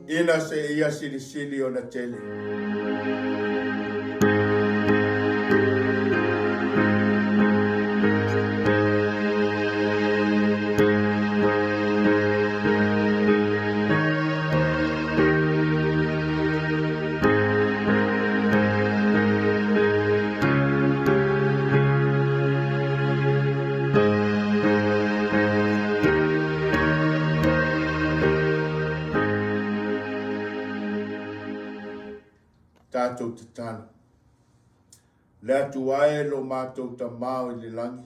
S3: ina seia silisili ona tele. Matou tatalo. Le Atua e lo matou Tama o i le lagi,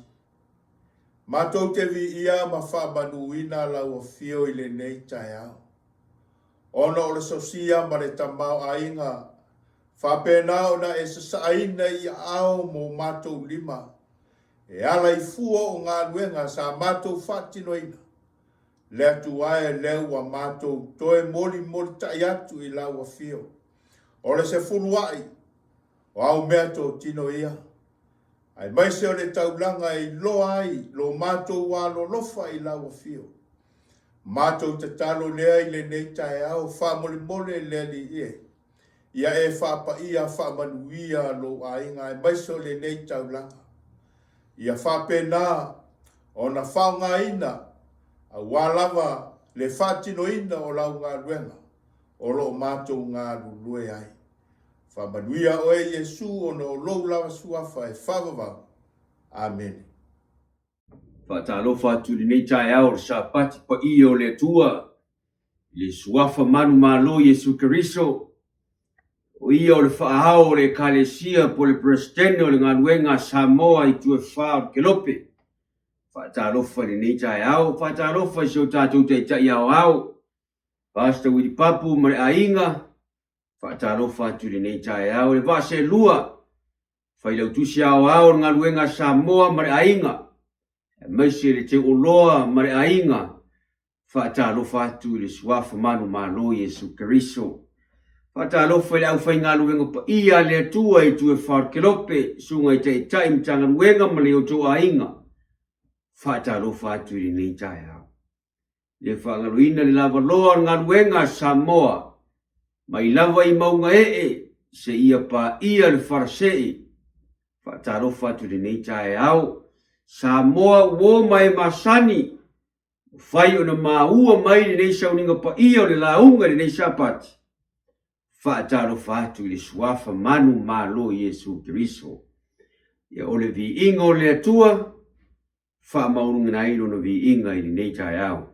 S3: matou te viia ma faamanuina lau afio i lenei taeao, ona o le sosia ma le tamaoaiga faapena ona e sasaaina i aao mo matou lima e ala i fua o galuega sa matou faatinoina. Le Atua e lea ua matou toe molimolitai atu i lau afio, o le sefuluai o au mea totino ia, aemaise o le taulaga e iloa ai lo matou alolofa i lau afio. Matou tatalo lea i lenei taeao, faamolemole le Alii e, ia e faapaia faamanuia lou aiga aemaise o lenei taulaga. Ia faapena ona faaaogaina aua lava le faatinoina o lau galuega o lo o matou galulue ai. Faamanuia oe Iesu ona o lou lava suafa e faavavau. Amene.
S4: Faatalofa atu i lenei taeao o le Sapati paia o le Atua, i le Suafa manumalo Iesu Keriso, o ia o le faaao o le Ekalesia po o le Peresetene o le Galuega a Samoa i itu e fa o le Kelope. Faatalofa i lenei taeao, faatalofa i si o tatou Taitai Aoao, Pastor Willie Papu ma le aiga, faatalofa atu i lenei taeao i le vaa seelua, Failautusi Aoao o le Galuega a Samoa ma le aiga, aemaise le Teuoloa ma le aiga, faatalofa atu i le Suafa manumalo Iesu Keriso. Faatalofa i le aufaigaluega paia a le Atua i itu e fa o le Kelope, susuga i Taitai Matagaluega ma le outou aiga, faatalofa atu i lenei taeao. Le faagaloina le lavaloa o le galuega a Samoa, mai lava i mauga ee seia paia le falasee. Faatalofa atu i lenei taeao, Samoa ua ma e masani, mafai ona maua mai lenei sauniga paia o le lauga i lenei Sapati. Faatalofa atu i le Suafa manu malo Iesu Keriso. Ia o le viiga o le Atua, faamaualugina ai lona viiga i lenei taeao.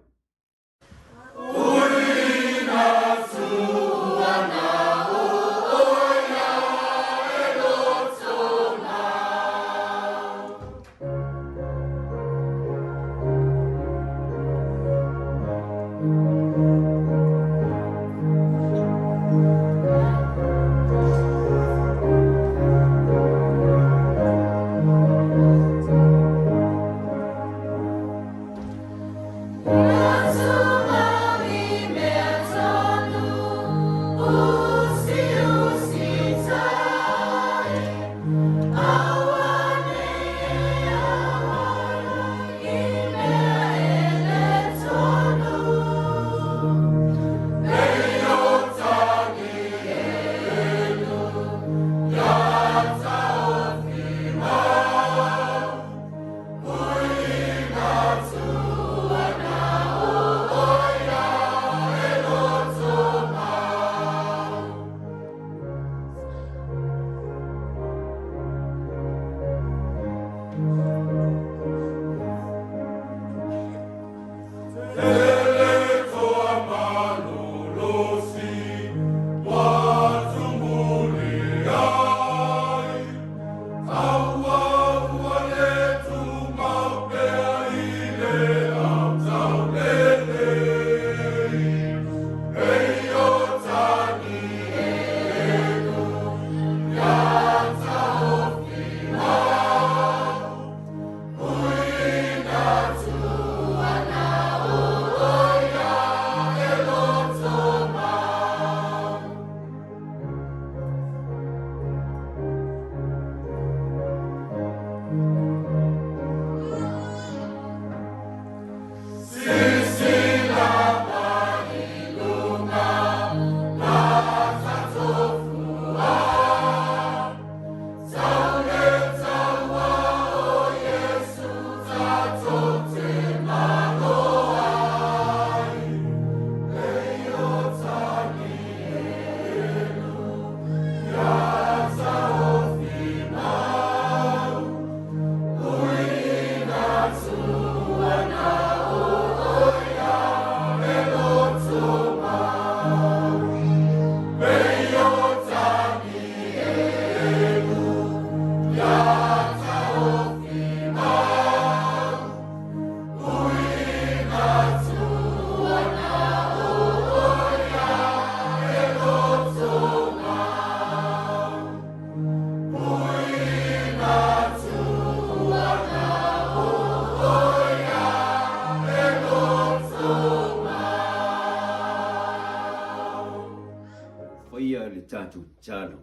S4: Tatalo.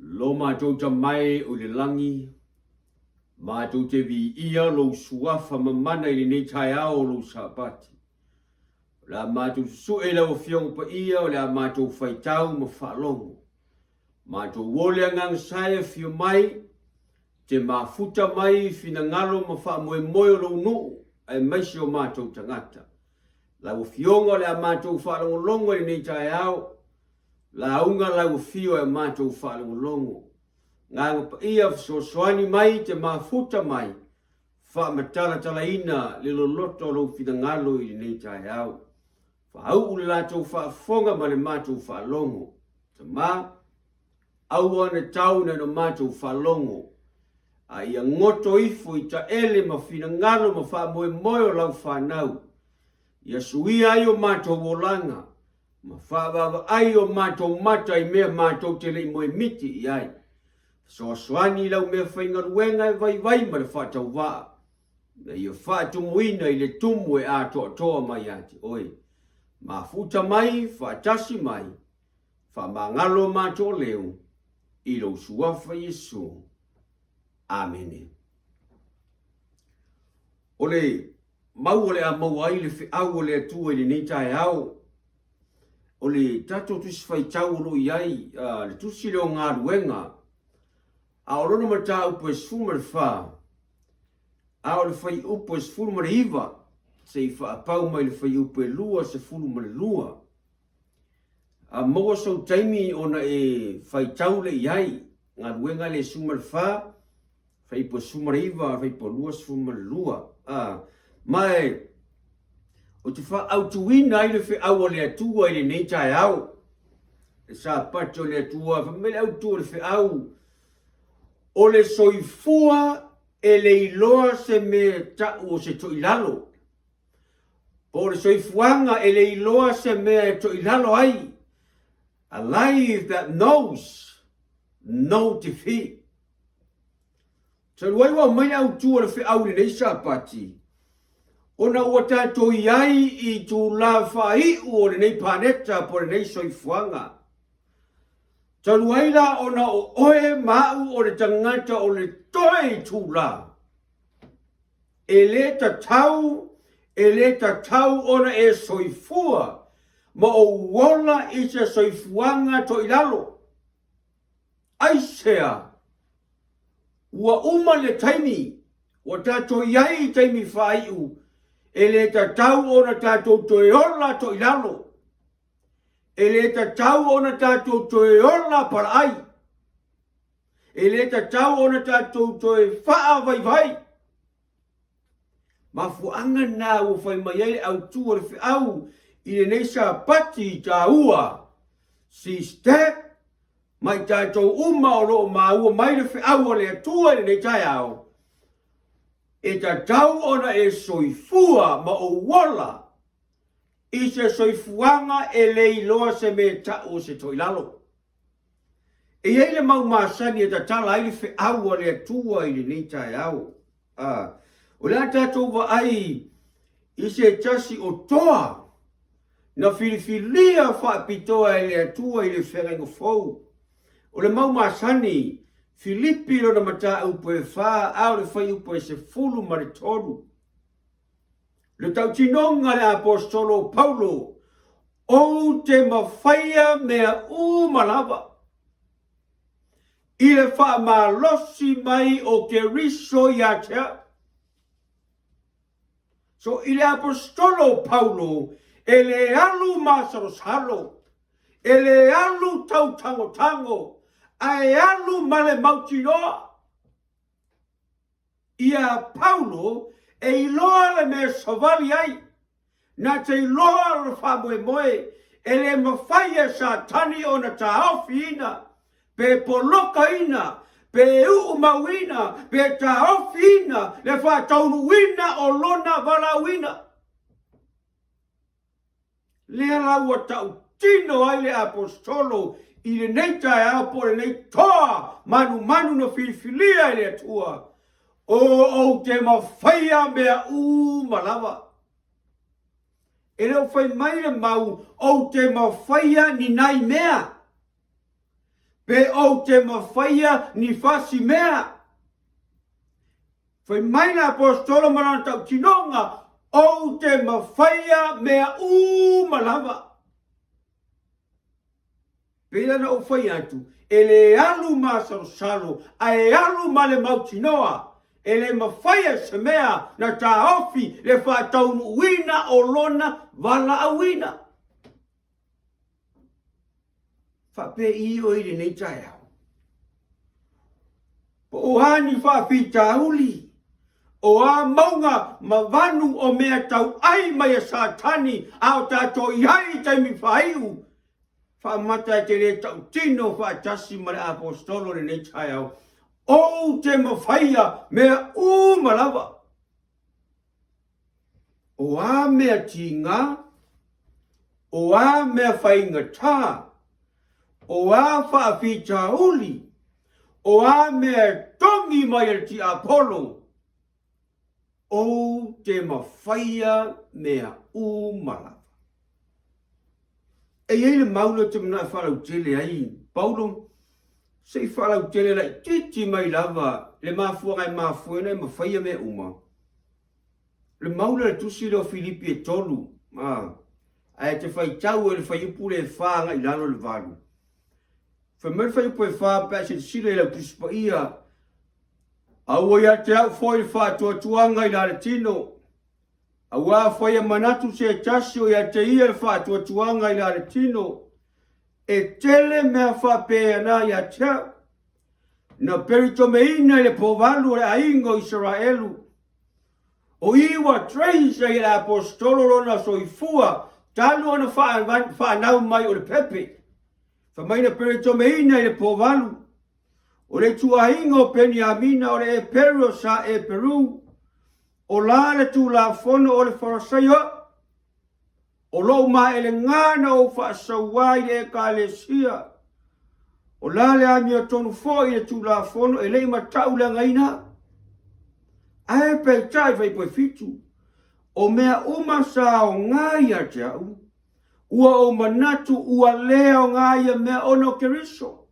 S4: Lo matou Tamae o i le lagi, matou te viia lou suafa mamana i lenei taeao o lou Sapati. O le a matou susue i lau Afioga Paia, o le a matou faitau ma faalogo. Matou o le Agaga Sae afio mai, te mafuta mai i finagalo ma faamoemoe o lou nuu, aemaise o matou tagata. Lau Afioga o le a matou faalogologo i lenei taeao, lauga lau afio e matou faalogologo. Agaga Paia fesoasoani mai te mafuta mai, faamatalatalaina le loloto o lou finagalo i lenei taeao. Faauu le latou faafofoga ma le matou faalogo. Tama, aua ne tau na no matou faalogo, a ia goto ifo i taele ma finagalo ma faamoemoe o lau fanau, ia suia ai o matou olaga, ma faavaavaai o matou mata i mea matou te le i moemiti i ai. Fesoasoani i lau meafaigaluega e vaivai ma le faatauvaa, ina ia faatumuina i le tumu e atoatoa mai ia te oe. Mafuta mai, faatasi mai, faamagalo matou leo, i lou Suafa Iesu. Amene. O le mau o le a maua ai le feau o le Atua i lenei taeao, o le tatou Tusi Faitau o lo o i ai le Tusi lea o Galuega, a o lona mataupu e 14, a o le fuaiupu e 19 seia faapau mai i le fuaiupu e 22. A maua sou taimi ona e faitau lea i ai, Galuega le 14, fuaiupu e 19, fuaiupu e 22. A, ma e, ou te faaautuina ai le feau a le Atua i lenei taeao. Le Sapati o le Atua, fai mai le autu o le feau, o le soifua e le iloa se mea ta'u o se toilalo, po o le soifuaga e le iloa se mea e toilalo ai, a life that knows no defeat. Talu ai ua aumai le autu o le feau i lenei Sapati, ona ua tatou i ai i itulā faaiu o lenei paneta po o lenei soifuaga. Talu ai la ona o oe ma au o le tagata o le toe itulā, e lē tatau, e lē tatau ona e soifua ma ou ola i se soifuaga toilalo. Aisea? Ua uma le taimi, ua tatou i ai i taimi faaiu, e le tatau ona tatou toe ola toilalo. E le tatau ona tatou toe ola palaai. E le tatau ona tatou toe faavaivai. Mafuaaga na ua fai mai ai le autu o le feau i lenei Sapati taua, Sister, ma i tatou uma o lo o maua mai le feau a le Atua i lenei taeao, e tatau ona e soifua ma ou ola i se soifuaga e le iloa se mea ta'u o se toilalo. E i ai le mau masani e tatala ai le feau a le Atua i lenei taeao. A, o le a tatou vaai i se tasi o toa na filifilia faapitoa e le Atua i le feagaiga fou. O le mau masani, Filipi lona mataupu e fa, a o le fuaiupu e 13. Le tautinoga a le Aposetolo o Paulo, Ou te mafaia mea uma lava i le faamalosi mai o Keriso ia te au. So i le Aposetolo o Paulo, e le alu masalosalo, e le alu tautangotango, ae alu ma le mautinoa. Iā Paulo e iloa le mea e savali ai, na te iloa lona faamoemoe e le mafai e Satani ona taofiina, pe polokaina, pe uumauina, pe taofiina le faataunuuina o lona valaauina. Lea la ua tautino ai le Aposetolo i lenei taeao po o lenei toa manumanu na filifilia e le Atua, O ou te mafaia mea uma lava. E le o fai mai le mau, ou te mafaia ni nai mea. Pe ou te mafaia ni fasi mea. Fai mai le Aposetolo ma lana tautinoga, Ou te mafaia mea uma lava. Pei la ona ou fai atu, e le alu masalosalo, ae alu ma le mautinoa, e le mafaia se mea na taofi le faataunuuina o lona valaauina. Faapei oe i lenei taeao? Po o a ni faafitauli, o a mauga ma vanu o mea tauai mai a Satani a o tatou i ai i taimi faaiu, faamata e te le tautino faatasi ma le Aposetolo i lenei taeao, Ou te mafaia mea uma lava. O a mea tīgā, o a mea faigata, o a faafitauli, o a mea e togi mai e le tiapolo, ou te mafaia mea uma lava. E i ai le mau lea ou te manao e faalautele ai, Paulo, se i faalautele laitiiti mai lava le mafuaaga e mafua ai ona e mafaia mea uma. Le mau lea o le tusi lea o Filipi e 3, a, ae te faitau ai le fuaiupu lea e 4 agai i lalo i le 8. Fai mai le fuaiupu e 4 pe a e silasila i lau Tusi Paia, Aua ia te au foi le faatuatuaga i la le tino, Aua afai e manatu se tasi o ia te ia le faatuatuaga i la le tino, e tele mea faapena ia te au. Na peritomeina i le povalu o le aiga o Isaraelu, o i ua trace ai e le Aposetolo lona soifua talu ona faanau mai o le pepe. Fai mai na peritomeina i le povalu, o le ituaiga o Peniamina, o le Eperu o sa Eperu, O la le Tulafono o le Farasaio, o lou maelegā na ou faasauā i le Ekalesia, o la le amiotonu foi i le Tulafono e le i matau leagaina au. Ae peitai faipoefitu, o mea uma sa aoga ia te au, ua ou manatu ua le aoga ia mea ona o Keriso.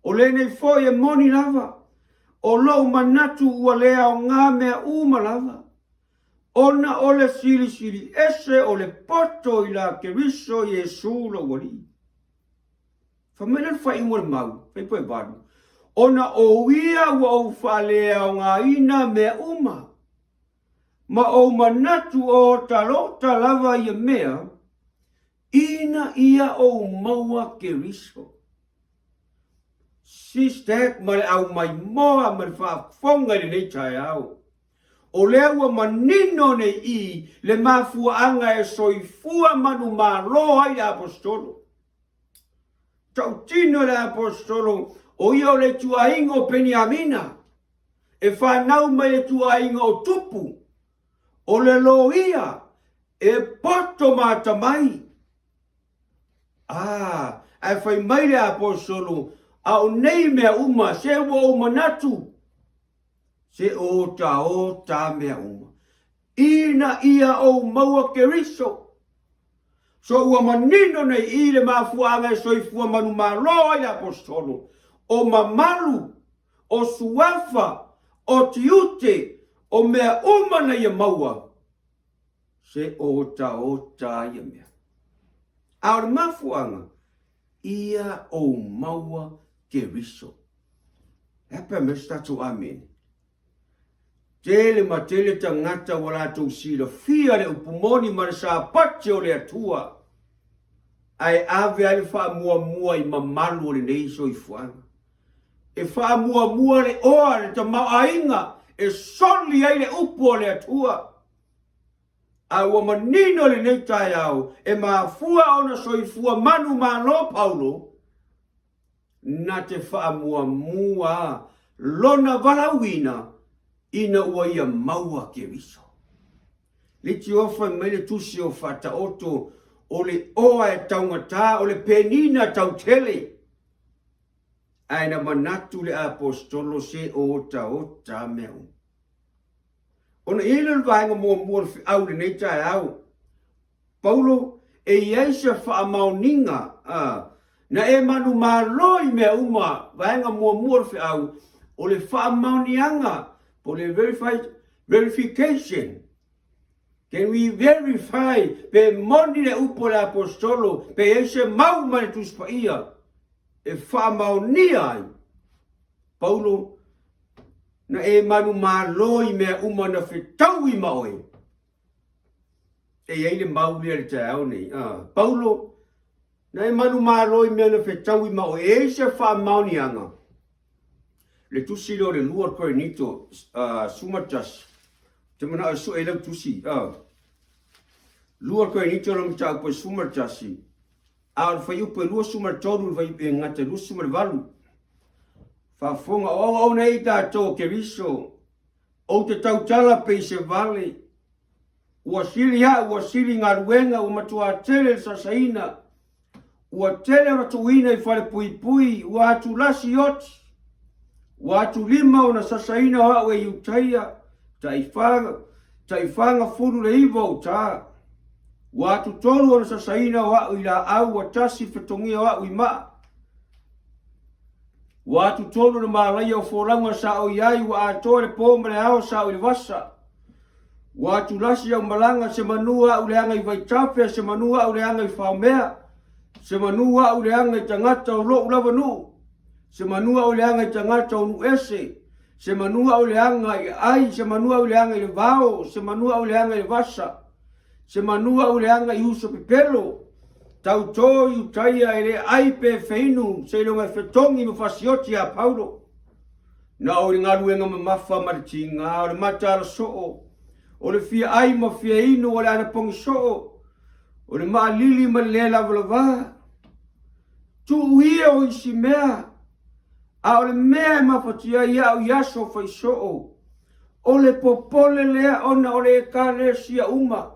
S4: O lenei foi e moni lava, o lou manatu ua le aoga mea uma lava, ona o le silisili ese o le poto i la Keriso Iesu lou Alii. Fai mai lea le faaiuga o le mau, faipoevalu, ona o ia ua ou faaleaogaina mea uma, ma ou manatu o otaota lava ia mea, Ina ia ou maua Keriso. Sister ma le aumaimoa ma le faafofoga i lenei taeao. O lea ua manino nei i le mafuaaga e soifua manumalo ai le Aposetolo. Tautino le Aposetolo o ia o le ituaiga o Peniamina, e fanau mai le ituaiga o Tupu, o le loia e poto ma atamai. A, ae fai mai le Aposetolo, a o nei mea uma, se ua ou manatu, se otaota mea uma, ina ia ou maua Keriso. So ua manino nei i le mafuaaga e soifua manumalo ai le Aposetolo, o mamalu, o suafa, o tiute, o mea uma na ia maua, se otaota ia mea. A o le mafuaaga, ia ou maua Keriso. E a pea mai se tatou amene? Tele ma tele tagata ua latou silafia le upu moni ma le Sapati o le Atua, ae ave ai le faamuamua i mamalu o lenei soifuaga. E faamuamua le oa le tamaoaiga e soli ai le upu a le Atua. A ua manino lenei taeao e mafua ona soifua manumalo Paulo, na te faamuamua lona valaauina ina ua ia maua Keriso. Leitioa fai mai le tusi o Faataoto, o le oa e taugata, o le penina tautele. Ae na manatu le Aposetolo se otaota mea uma. Ona i ai lea o le vaega muamua o le feau i lenei taeao, Paulo, e i ai se faamaoniga, a, Na e manumalo i mea uma, vaega muamua o le feau, o le faamaoniaga, po o le verification. Can we verify pe moni le upu a le Aposetolo, pe i ai se mau mai le Tusi Paia e faamaonia ai? Paulo, na e manumalo i mea uma na fetaui ma oe. E i ai le mau lea i le taeao nei. Ah, Paulo, na e manumalo i mea na fetaui ma oe. E i ai se faamaoniaga? Le tusi lea o le 2 Korinito, uh, 11, te manao e sue i lau tusi. Uh, 2 Korinito la mataupu e 11, a o le fuaiupu e 23 le fuaiupu e gata e 28. Faafofoga, o auauna ai tatou o Keriso, Ou te tautala pei se vale. Ua sili a'u, ua sili galuega, ua matuā tele le sasaina. Ua tele ona tuuina i fale puipui, ua atulasi i oti. Ua atulima ona sasaina o a'u e Iutaia, taʻifa, taʻifagafulu le iva ou tā. Ua atutolu ona sasaina o a'u i laau, ua tasi le fetogia o a'u i maa. Ua atutolu le malaia o folauga sa o i ai, ua atoa le po ma le ao sa o i le vasa. Ua atulasi au malaga, se manu a'u leaga i Vaitafe, se manu a'u leaga i Faomea, se manu a'u leaga i tagata o lo'u lava nuu, se manu a'u leaga i tagata o nuu ese, se manu a'u leaga i aai, se manu a'u leaga i le vao, se manu a'u leaga i le vasa, se manu a'u leaga i uso pepelo, Tautō i Utaia e le ai pe feinu seiloga e fetogi ma fasioti iā Paulo. Na o i le galuega mamafa ma le tiga, o le mataala soo, o le fia ai ma fia inu, o le anapogi soo, o le maalili ma le le lavalavā. Tuu ia o isi mea, a o le mea e mafatia ai au i aso fai soo, o le popole lea ona o le Ekalesia uma.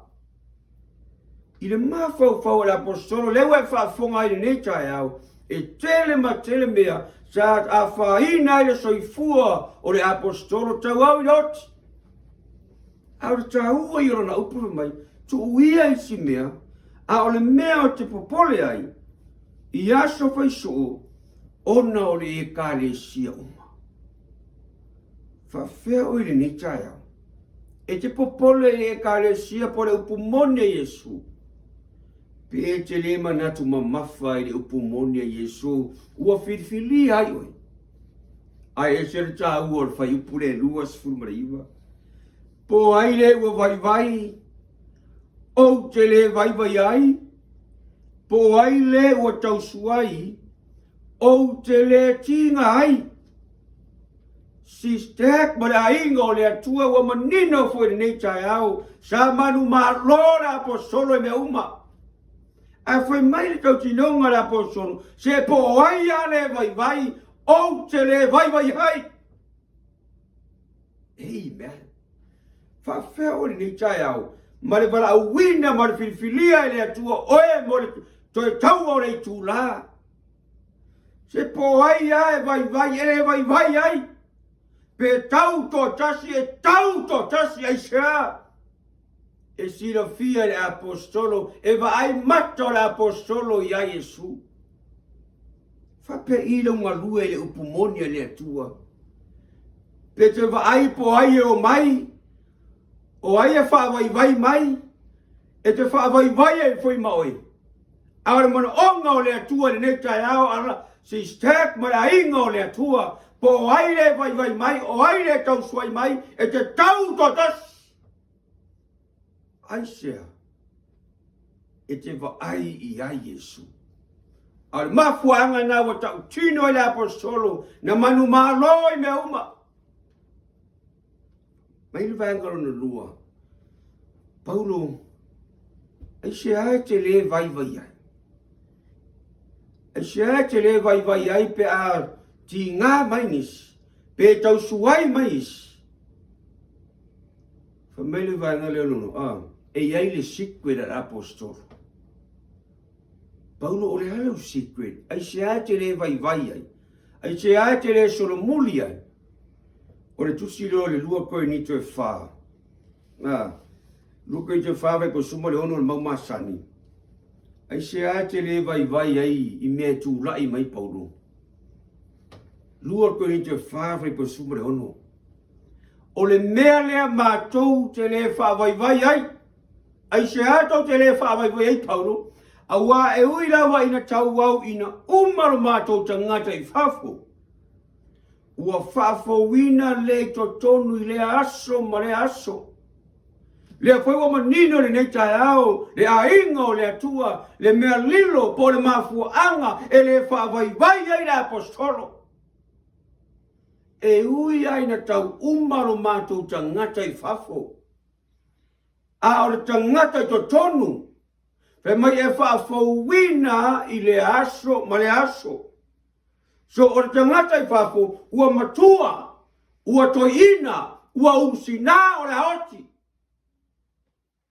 S4: I le mafaufau o le Aposetolo, lea ua e faafofoga ai i lenei taeao, e tele ma tele mea sa afaina ai le soifua o le Aposetolo tauau i le oti. A o le taua ia o lana upu fai mai, tuu ia isi mea, a o le mea ou te popole ai, i aso fai soo, ona o le Ekalesia uma. Faafefea oe i lenei taeao? E te popole i le Ekalesia po o le upu moni a Iesu? Pe e te le manatu mamafa i le upu moni a Iesu ua filifilia ai oe? Ae ese le taua o le fuaiupu lea e 29. Po o ai le ua vaivai, ou te le vaivai ai? Po o ai le ua tausuai, ou te le tiga ai? Sister ma le aiga o le Atua ua manino foi i lenei taeao, sa manumalo le Aposolo i mea uma. Ae fai mai le tautinoga a le Aposolo, se po o ai a le vaivai, ou te le vaivai ai. Amen. Faafefea oe lenei taeao ma le valaauina ma le filifilia e le Atua oe mo le toe taua o le itulā. Se po ai a e vaivai, e le vaivai ai. Pe tau toatasi, e tau toatasi aisea? E silafia e le Aposetolo, e vaai mata o le Aposetolo iā Iesu. Faapea i lau galue i le upu moni a le Atua. Pe te vaai po ai e o mai, o ai e faavaivai mai, e te faavaivai ai foi ma oe. A o le manaoga o le Atua i lenei taeao, ala Sister ma le aiga o le Atua, po o ai le vaivai mai, o ai le tausuai mai, e te tau toatasi. Aisea e te vaai i ai Iesu. A o le mafuaaga na ua tautino ai le Aposetolo na manumalo i mea uma. Mai le vaega lona lua, Paulo, aisea e te le vaivai ai? Aisea e te le vaivai ai pe a tigā mai nisi, pe tausuai mai isi? Fai mai le vaega lea lona, ah, e i ai le secret a le Aposetolo. Paulo, o le a lau secret? Aisea e te le vaivai ai? Aisea e te le solomuli ai? O le tusi lea o le 2 Korinito e 4. A, 2 Korinito e 4 vai ko suma le ono le mau masani. Aisea e te le vaivai ai i mea e tulai mai Paulo? 2 Korinite 4 fuaiupu 16. O le mea lea matou te le faavaivai ai, aisea tou te le faavaivai ai Paulo? Auā e ui lava ina tauauina uma lo matou tagata i fafo, ua faafouina lea i totonu i lea aso ma lea aso. Lea foi ua manino i lenei taeao le aiga o le Atua, le mea lilo po o le mafuaaga e le faavaivai ai le Aposetolo. E ui lava ina tau uma lo matou tagata i fafo, a o le tagata i totonu, fai mai e faafouina i lea aso ma lea aso. So o le tagata i fafo ua matua, ua toeaina, ua usinā o le aoti.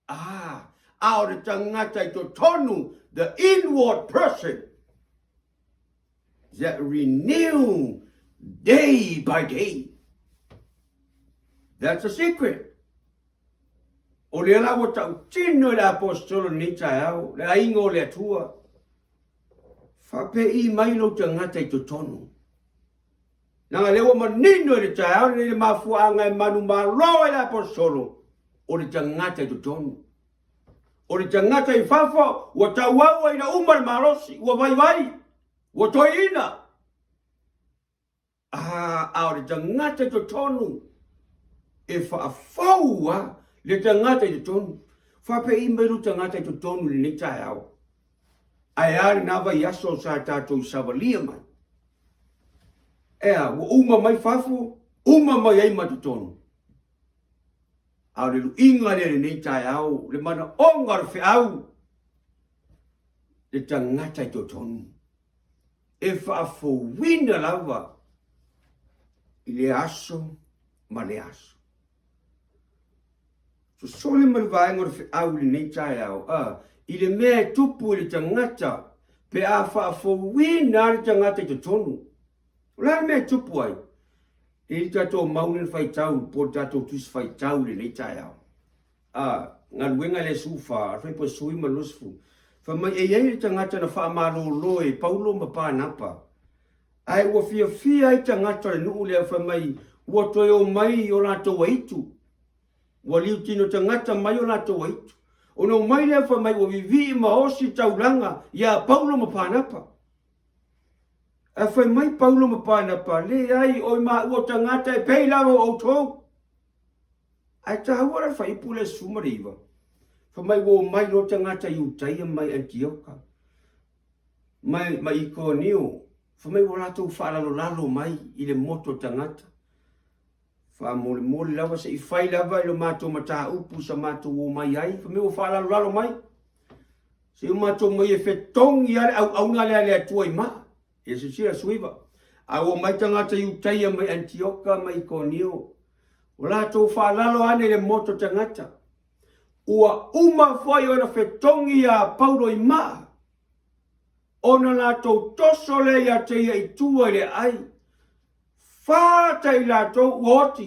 S4: Ah, a o le tagata i totonu, the inward person, that renew day by day. That's a secret. O lea la ua tautino i le aposetolo lenei taeao, le aiga o le Atua. Faapei mai lou tagata i totonu. Leaga lea ua manino i le taeao lenei le mafuaaga e manumalo ai le aposetolo, o le tagata i totonu. O le tagata i fafo ua tauau ai ina uma le malosi, ua vaivai, ua toeaina. A, a o le tagata i totonu e faafou a le tagata i totonu. Faapei mai lou tagata i totonu i lenei taeao. Ae a lena vaiaso sa tatou savalia mai. Ea, ua uma mai fafo, uma mai ai ma totonu. A o le luiga lea i lenei taeao, le manaoga o le feau, le tagata i totonu. E faafouina lava i lea aso ma lea aso. Sosoli ma le vaega o le feau i lenei taeao, a, i le mea e tupu i le tagata pe a faafouina le tagata i totonu. O le a le mea e tupu ai? E i ai le tatou mau lea na faitau po o le tatou tusi faitau i lenei taeao. A, galuega le 14, a fuaiupu 19 ma le 20. Fai mai, e i ai le tagata na faamalolo e Paulo ma Panapa, ae ua fiafia ai tagata o le nuu lea, fai mai, ua toe omai i o latou aitu. Ua liutino tagata mai o latou aitu. Ona omai lea fai mai ua vivii ma osi taulaga iā Paulo ma Panapa. Ae fai mai Paulo ma Panapa, Leai, oi maua o tagata e pei lava o outou. Ae taua la le fuaiupu lea 19, fai mai ua omai loa tagata Iutaia mai Anitioka, mai, ma Ikonio, fai mai ua latou faalalolalo mai i le motu o tagata. Faamolemole lava se i fai lava i lo matou mataupu sa matou omai ai, fai mai ua faalalolalo mai. Se i o matou omai e fetogi lava le auauna lea a le Atua i maa. Ia silasila 19. A ua omai tagata Iutaia mai Anitioka ma Ikonio, ua latou faalalo ane i le motu tagata. Ua uma foi ona fetogi iā Paulo i maa, ona latou toso lea ia te ia i tua i le aai. Fata i latou ua oti.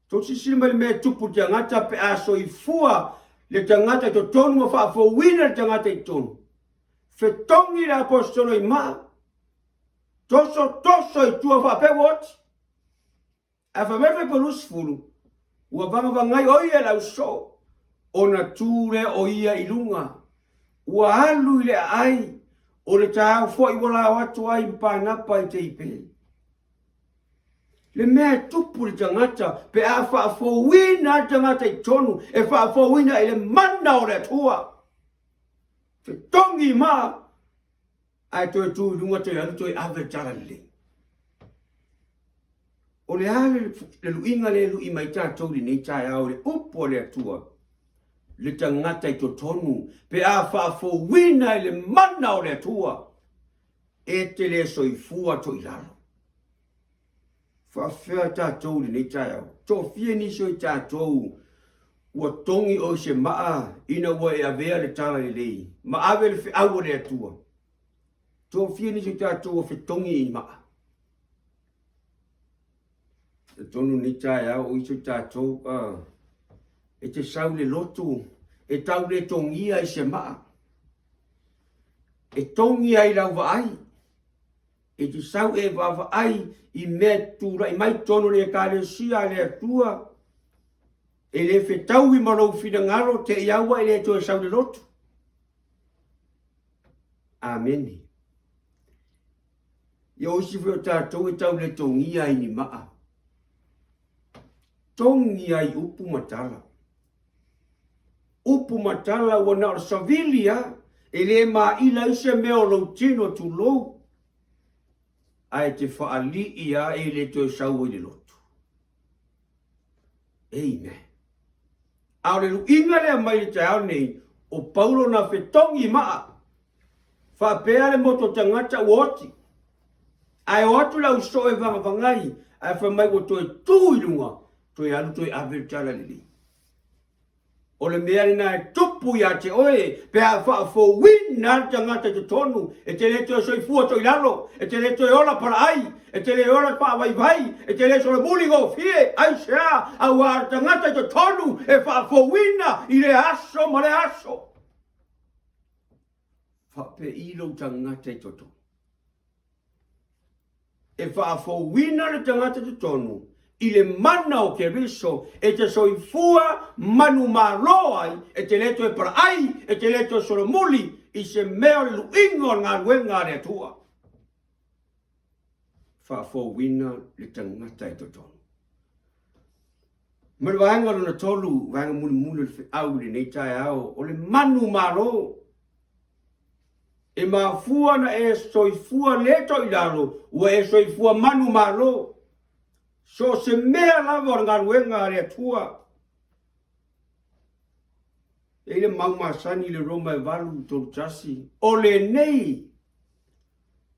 S4: Tou silasila mai i le mea e tupu i le tagata pe a soifua le tagata i totonu ma faafouina le tagata i totonu. Fetogi le aposetolo i maa, toso toso i tua faapea ua oti. Ae fai mai le Fuaiupu 20, ua vagavagai o ia i le ausoo, ona tu lea o ia i luga, ua alu i le aai, o le taeao foi ua lao atu ai ma Panapa i Teipe. Le mea e tupu i le tagata pe a faafouina le tagata i totonu, e faafouina i le mana o le Atua. Fetogi ma ae toe tu i luga toe alu toe ave le talalelei. O le a le luiga lea e lui mai tatou i lenei taeao i le upu a le Atua, le tagata i totonu pe a faafouina i le mana o le Atua, e te le soifua toilalo. Faafefea tatou i lenei taeao? Toafia nisi o i tatou ua togi oe i se maa ina ua e avea le talalelei ma ave le feau a le Atua? Toafia nisi o i tatou ua fetogi i maa? Talitonu lenei taeao o isi o tatou, uh, e te sau i le lotu. e tau le togia i se maa. E togi ai lau vaai. E te sau e vaavaai i mea e tulai mai totonu o le Ekalesia a le Atua, e le fetaui ma lou finagalo, te i aua e le toe sau i le lotu. Amene. Ia o isi foi o tatou e tau le togia ai ni maa. Togi ai upu ma tala. Upu ma tala ua na o le savili a, e le maila ai se mea o lou tino tulou, ae te faalii a e le toe sau ai le lotu. Amen. A o le luiga lea mai le taeao nei, o Paulo na fetogi maa, faapea le moto tagata ua oti, ae o atu le au soo e vagavagai, ae fai mai ua toe tu i luga, toe alu toe ave le tala lelei. O le mea lena e tupu ia te oe pe a faafouina le tagata i totonu, e te le toe soifua toilalo, e te le toe ola palaai, e te le ola faavaivai, e te le solomuli gofie, aisea, auā le tagata i totonu e faafouina i lea aso ma lea aso. Faapei lou tagata i totonu. E faafouina le tagata totonu i le mana o Keriso e te soifua manumalo ai, e te le toe palaai, e te le toe solomuli i se mea o le luiga o le galuega a le Atua. Faafouina le tagata i totonu. Ma le vaega lona tolu, vaega mulimuli o le feau i lenei taeao, o le manumalo. E mafua na e soifua le toilalo, ua e soifua manumalo. So o se mea lava o le galuega a le Atua. E i le mau masani i le Roma e 8, 3, 1, o lenei,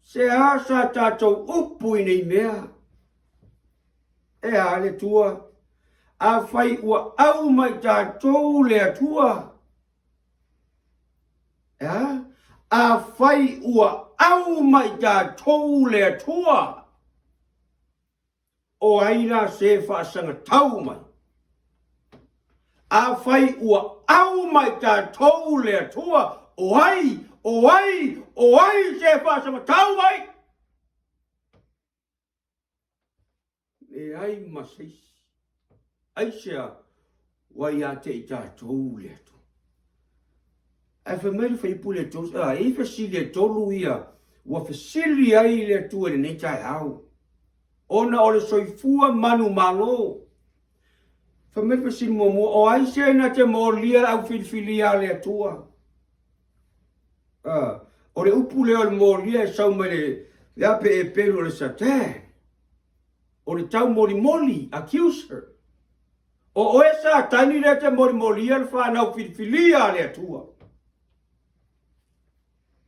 S4: se a sa tatou upu i nei mea? E a le Atua, afai ua au mai tatou le Atua, e a? Afai ua au mai tatou le Atua, o ai la se faasagatau mai? Afai ua au mai tatou le Atua, o ai, o ai, o ai se faasagatau mai? Leai ma se isi. Aisea ua ia te i tatou le Atua? Ae fai mai le faipule e tolu, a, e i fesili e tolu ia, ua fesili ai le Atua i lenei taeao, ona o le soifua manumalo. Fai mai le fesili muamua, o ai se na te molia le au filifilia a le Atua? A, o le upu lea o le molia e sau mai le, le ape e pelu o le Satan. O le taumolimoli, accuser. O oe Satani lea te molimolia le fanau filifilia a le Atua.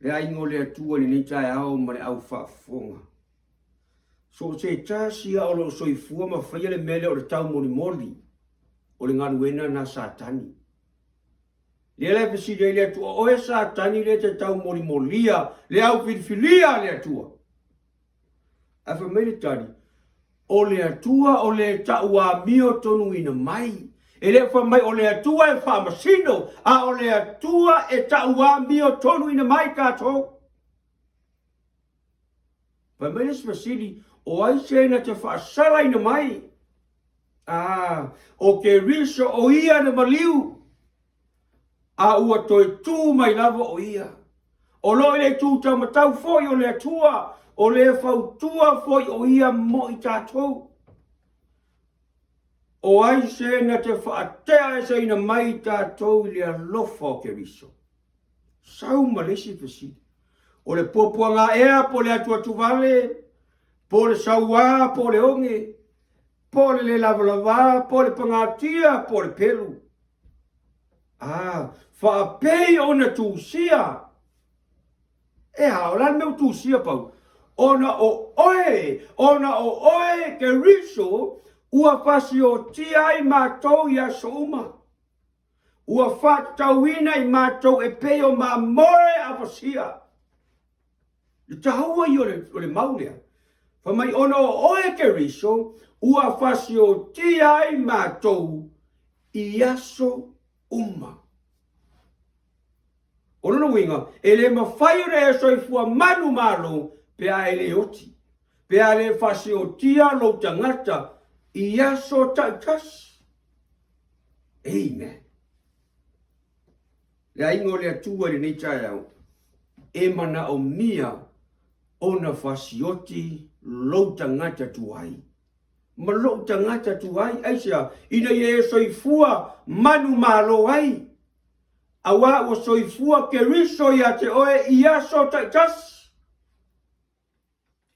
S4: Le aiga o le Atua i lenei taeao ma le au faafofoga. So o se tasi a o lo o soifua ma faia le mea lea o le taumolimoli, o le galuena na Satani. Lea la e fesili ai le Atua, o oe Satani lea te taumolimoli'a le au filifilia a le Atua. Ae fai mai le tali, o le Atua o le tauamio tonuina mai. E le o fai mai o le Atua e faamasino, a o le Atua e tauamio tonuina mai tatou. Fai mai le isi fesili, o ai se na te faasalaina mai? A, o Keriso o ia na maliu, a ua toe tū mai lava o ia. O lo o i le itu taumatau foi o le Atua, o le fautua foi o ia mo i tatou. O ai se na te faatea eseina mai i tatou i le alofa o Keriso? Sau ma le isi fesili. O le puapuaga ea po o le atuatuvale, po o le sauā po o le oge, po o le le lavalavā, po o le pagatia, po o le pelu. A, faapei ona tusia. E a, o le a le mea ua tusia, Paulo? Ona o oe, ona o oe, Keriso, ua fasiotia ai matou i aso uma. Ua faatatauina i matou e pei o mamoe a fasia. Le taua ia o le mau lea. Fai mai ona o oe Keriso, ua fasiotia ai matou i aso uma. O lona uiga, e le mafai ona e soifua manumalo pe a e le oti, pe a le faasiotia lou tagata i aso taitasi. Amen. Le aiga o le Atua i lenei taeao, e manaomia ona fasioti lou tagata tuai ma lou tagata tuai. Aisea? Ina ia e soifua manumalo ai, auā ua soifua Keriso ia te oe i aso taitasi.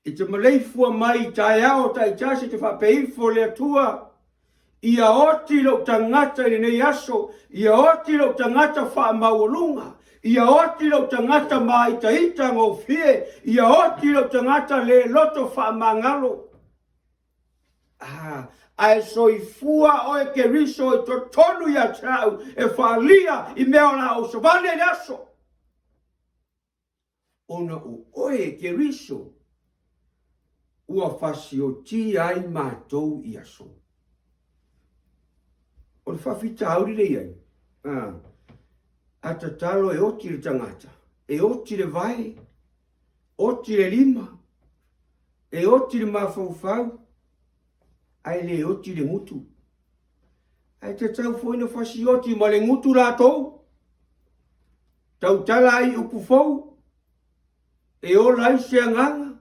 S4: E te maleifua mai i taeao taitasi te faapeifo le Atua, Ia oti lou tagata i lenei aso, ia oti lou tagata faamaualuga, ia oti lou tagata māitaita gofie, ia oti lou tagata le loto faamagalo. Ah, ae soifua oe Keriso i totonu ia te au e faalia i mea o la ou savali ai le aso. Ona o oe e Keriso, ua fasiotia ai matou i aso. O le faafitauli lea i ai, a, a tatalo e oti le tagata, e oti le vae, oti le lima, e oti le mafaufau, ae le oti le gutu. Ae tatau foi ona fasioti ma le gutu latou. Tautala ai upu fou, e ola ai se agaga,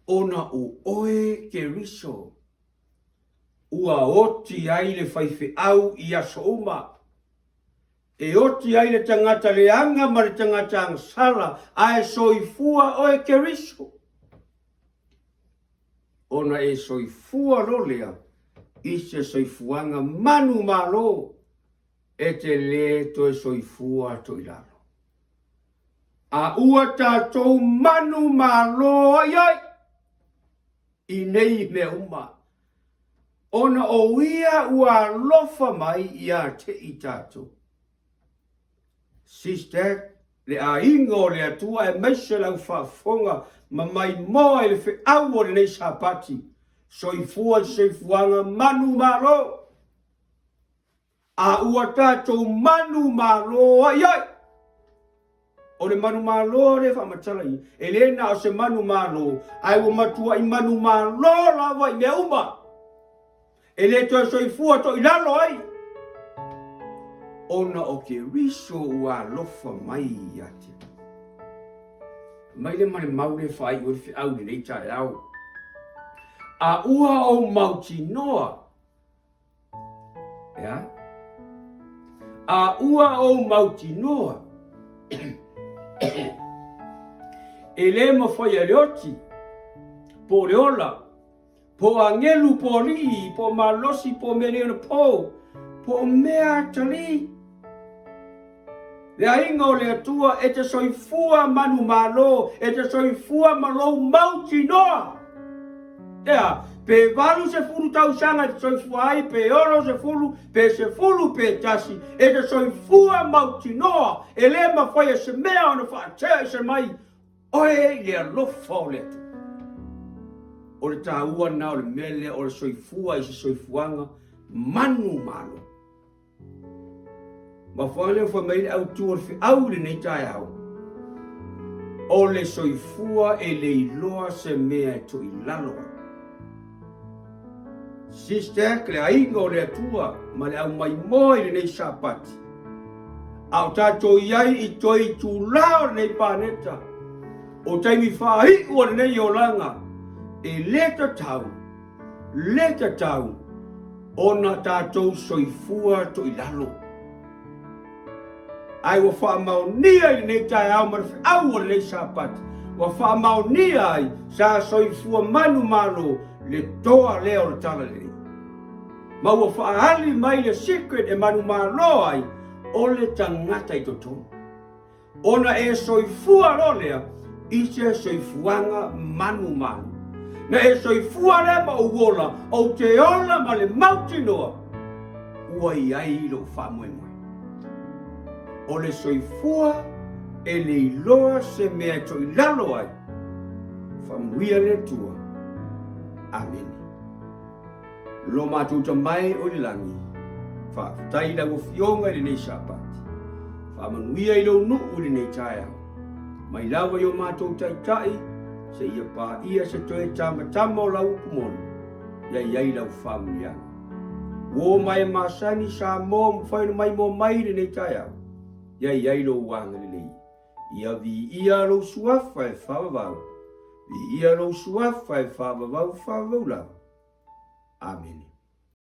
S4: ona o oe Keriso, ua oti ai le faifeau i aso uma, e oti ai le tagata leaga ma le tagata agasala, ae soifua oe Keriso. Ona e soifua loa lea i se soifuaga manumalo e te lē toe soifua atu i lalo. A ua tatou manumalo ai ai i nei mea uma, ona o ia ua alofa mai iā te i tatou. Sister, le aiga o le Atua aemaise lau faafofoga ma maimoa i le feau o lenei Sapati, soifua i se soifuaga manumalo. A ua tatou manumalo ai ai. O le manumalo lea e faamatala i, e le na o se manumalo, ae ua matuai manumalo lava i mea uma. E le toe soifua toilalo ai, ona o Keriso ua alofa mai ia te. Mai le ma le mau le faaiu ai le feau i lenei taeao. A ua ou mautinoa Ea? A ua ou mautinoa, e lē mafai e le oti, po o le ola, po o agelu, po o alii, po o malosi, po o mea nei ona pou, po o mea atalii. Le aiga o le Atua e te soifua manumalo, e te soifua ma lou mautinoa. Ea, pe 80 tausaga e te soifua ai, pe 60, pe 10, pe tasi, e te soifua mautinoa, e lē mafai e se mea ona faatea ese mai oe i le alofa o le Atua. O le taua lena o le mea lea o le soifua i se soifuaga manumalo. Mafuaaga lea ua fai mai ai le autu o le feau i lenei taeao, o le soifua e le iloa se mea e toilalo ai. Sister, le aiga o le Atua ma le aumaimoa i lenei Sapati, a o tatou i ai i toe itulā o lenei paneta, o taimi faaiu o lenei olaga, e le tatau le tatau ona tatou soifua toilalo. Ae ua faamaonia i lenei taeao ma le feau o lenei Sapati, ua faamaonia ai sa soifua manumalo le toa lea o le Talalelei. Ma ua faaali mai le secret e manumalo ai o le tagata i totonu. Ona e soifua loa lea i se soifuaga manumanu. Na e soifua lea ma ou ola, ou te ola ma le mautinoa ua i ai lou faamoemoe. O le soifua e le iloa se mea e toilalo ai. Faamanuia le Atua. Amene. Lo matou Tama e o i le lagi, faafetai i lau Afioga i lenei Sapati. Faamanuia i lou nuu i lenei taeao. Mai lava i o matou taitai, seia paia se toe tamatama o lau upu moni, ia i ai lau faamanuiaga. Uo ma e masani Samoa ua mafai ona maimoa mai i lenei taeao, ia i ai lou agalelei. Ia viia lou suafa e faavavau, viia lou suafa e faavavau faavavau lava. Amene.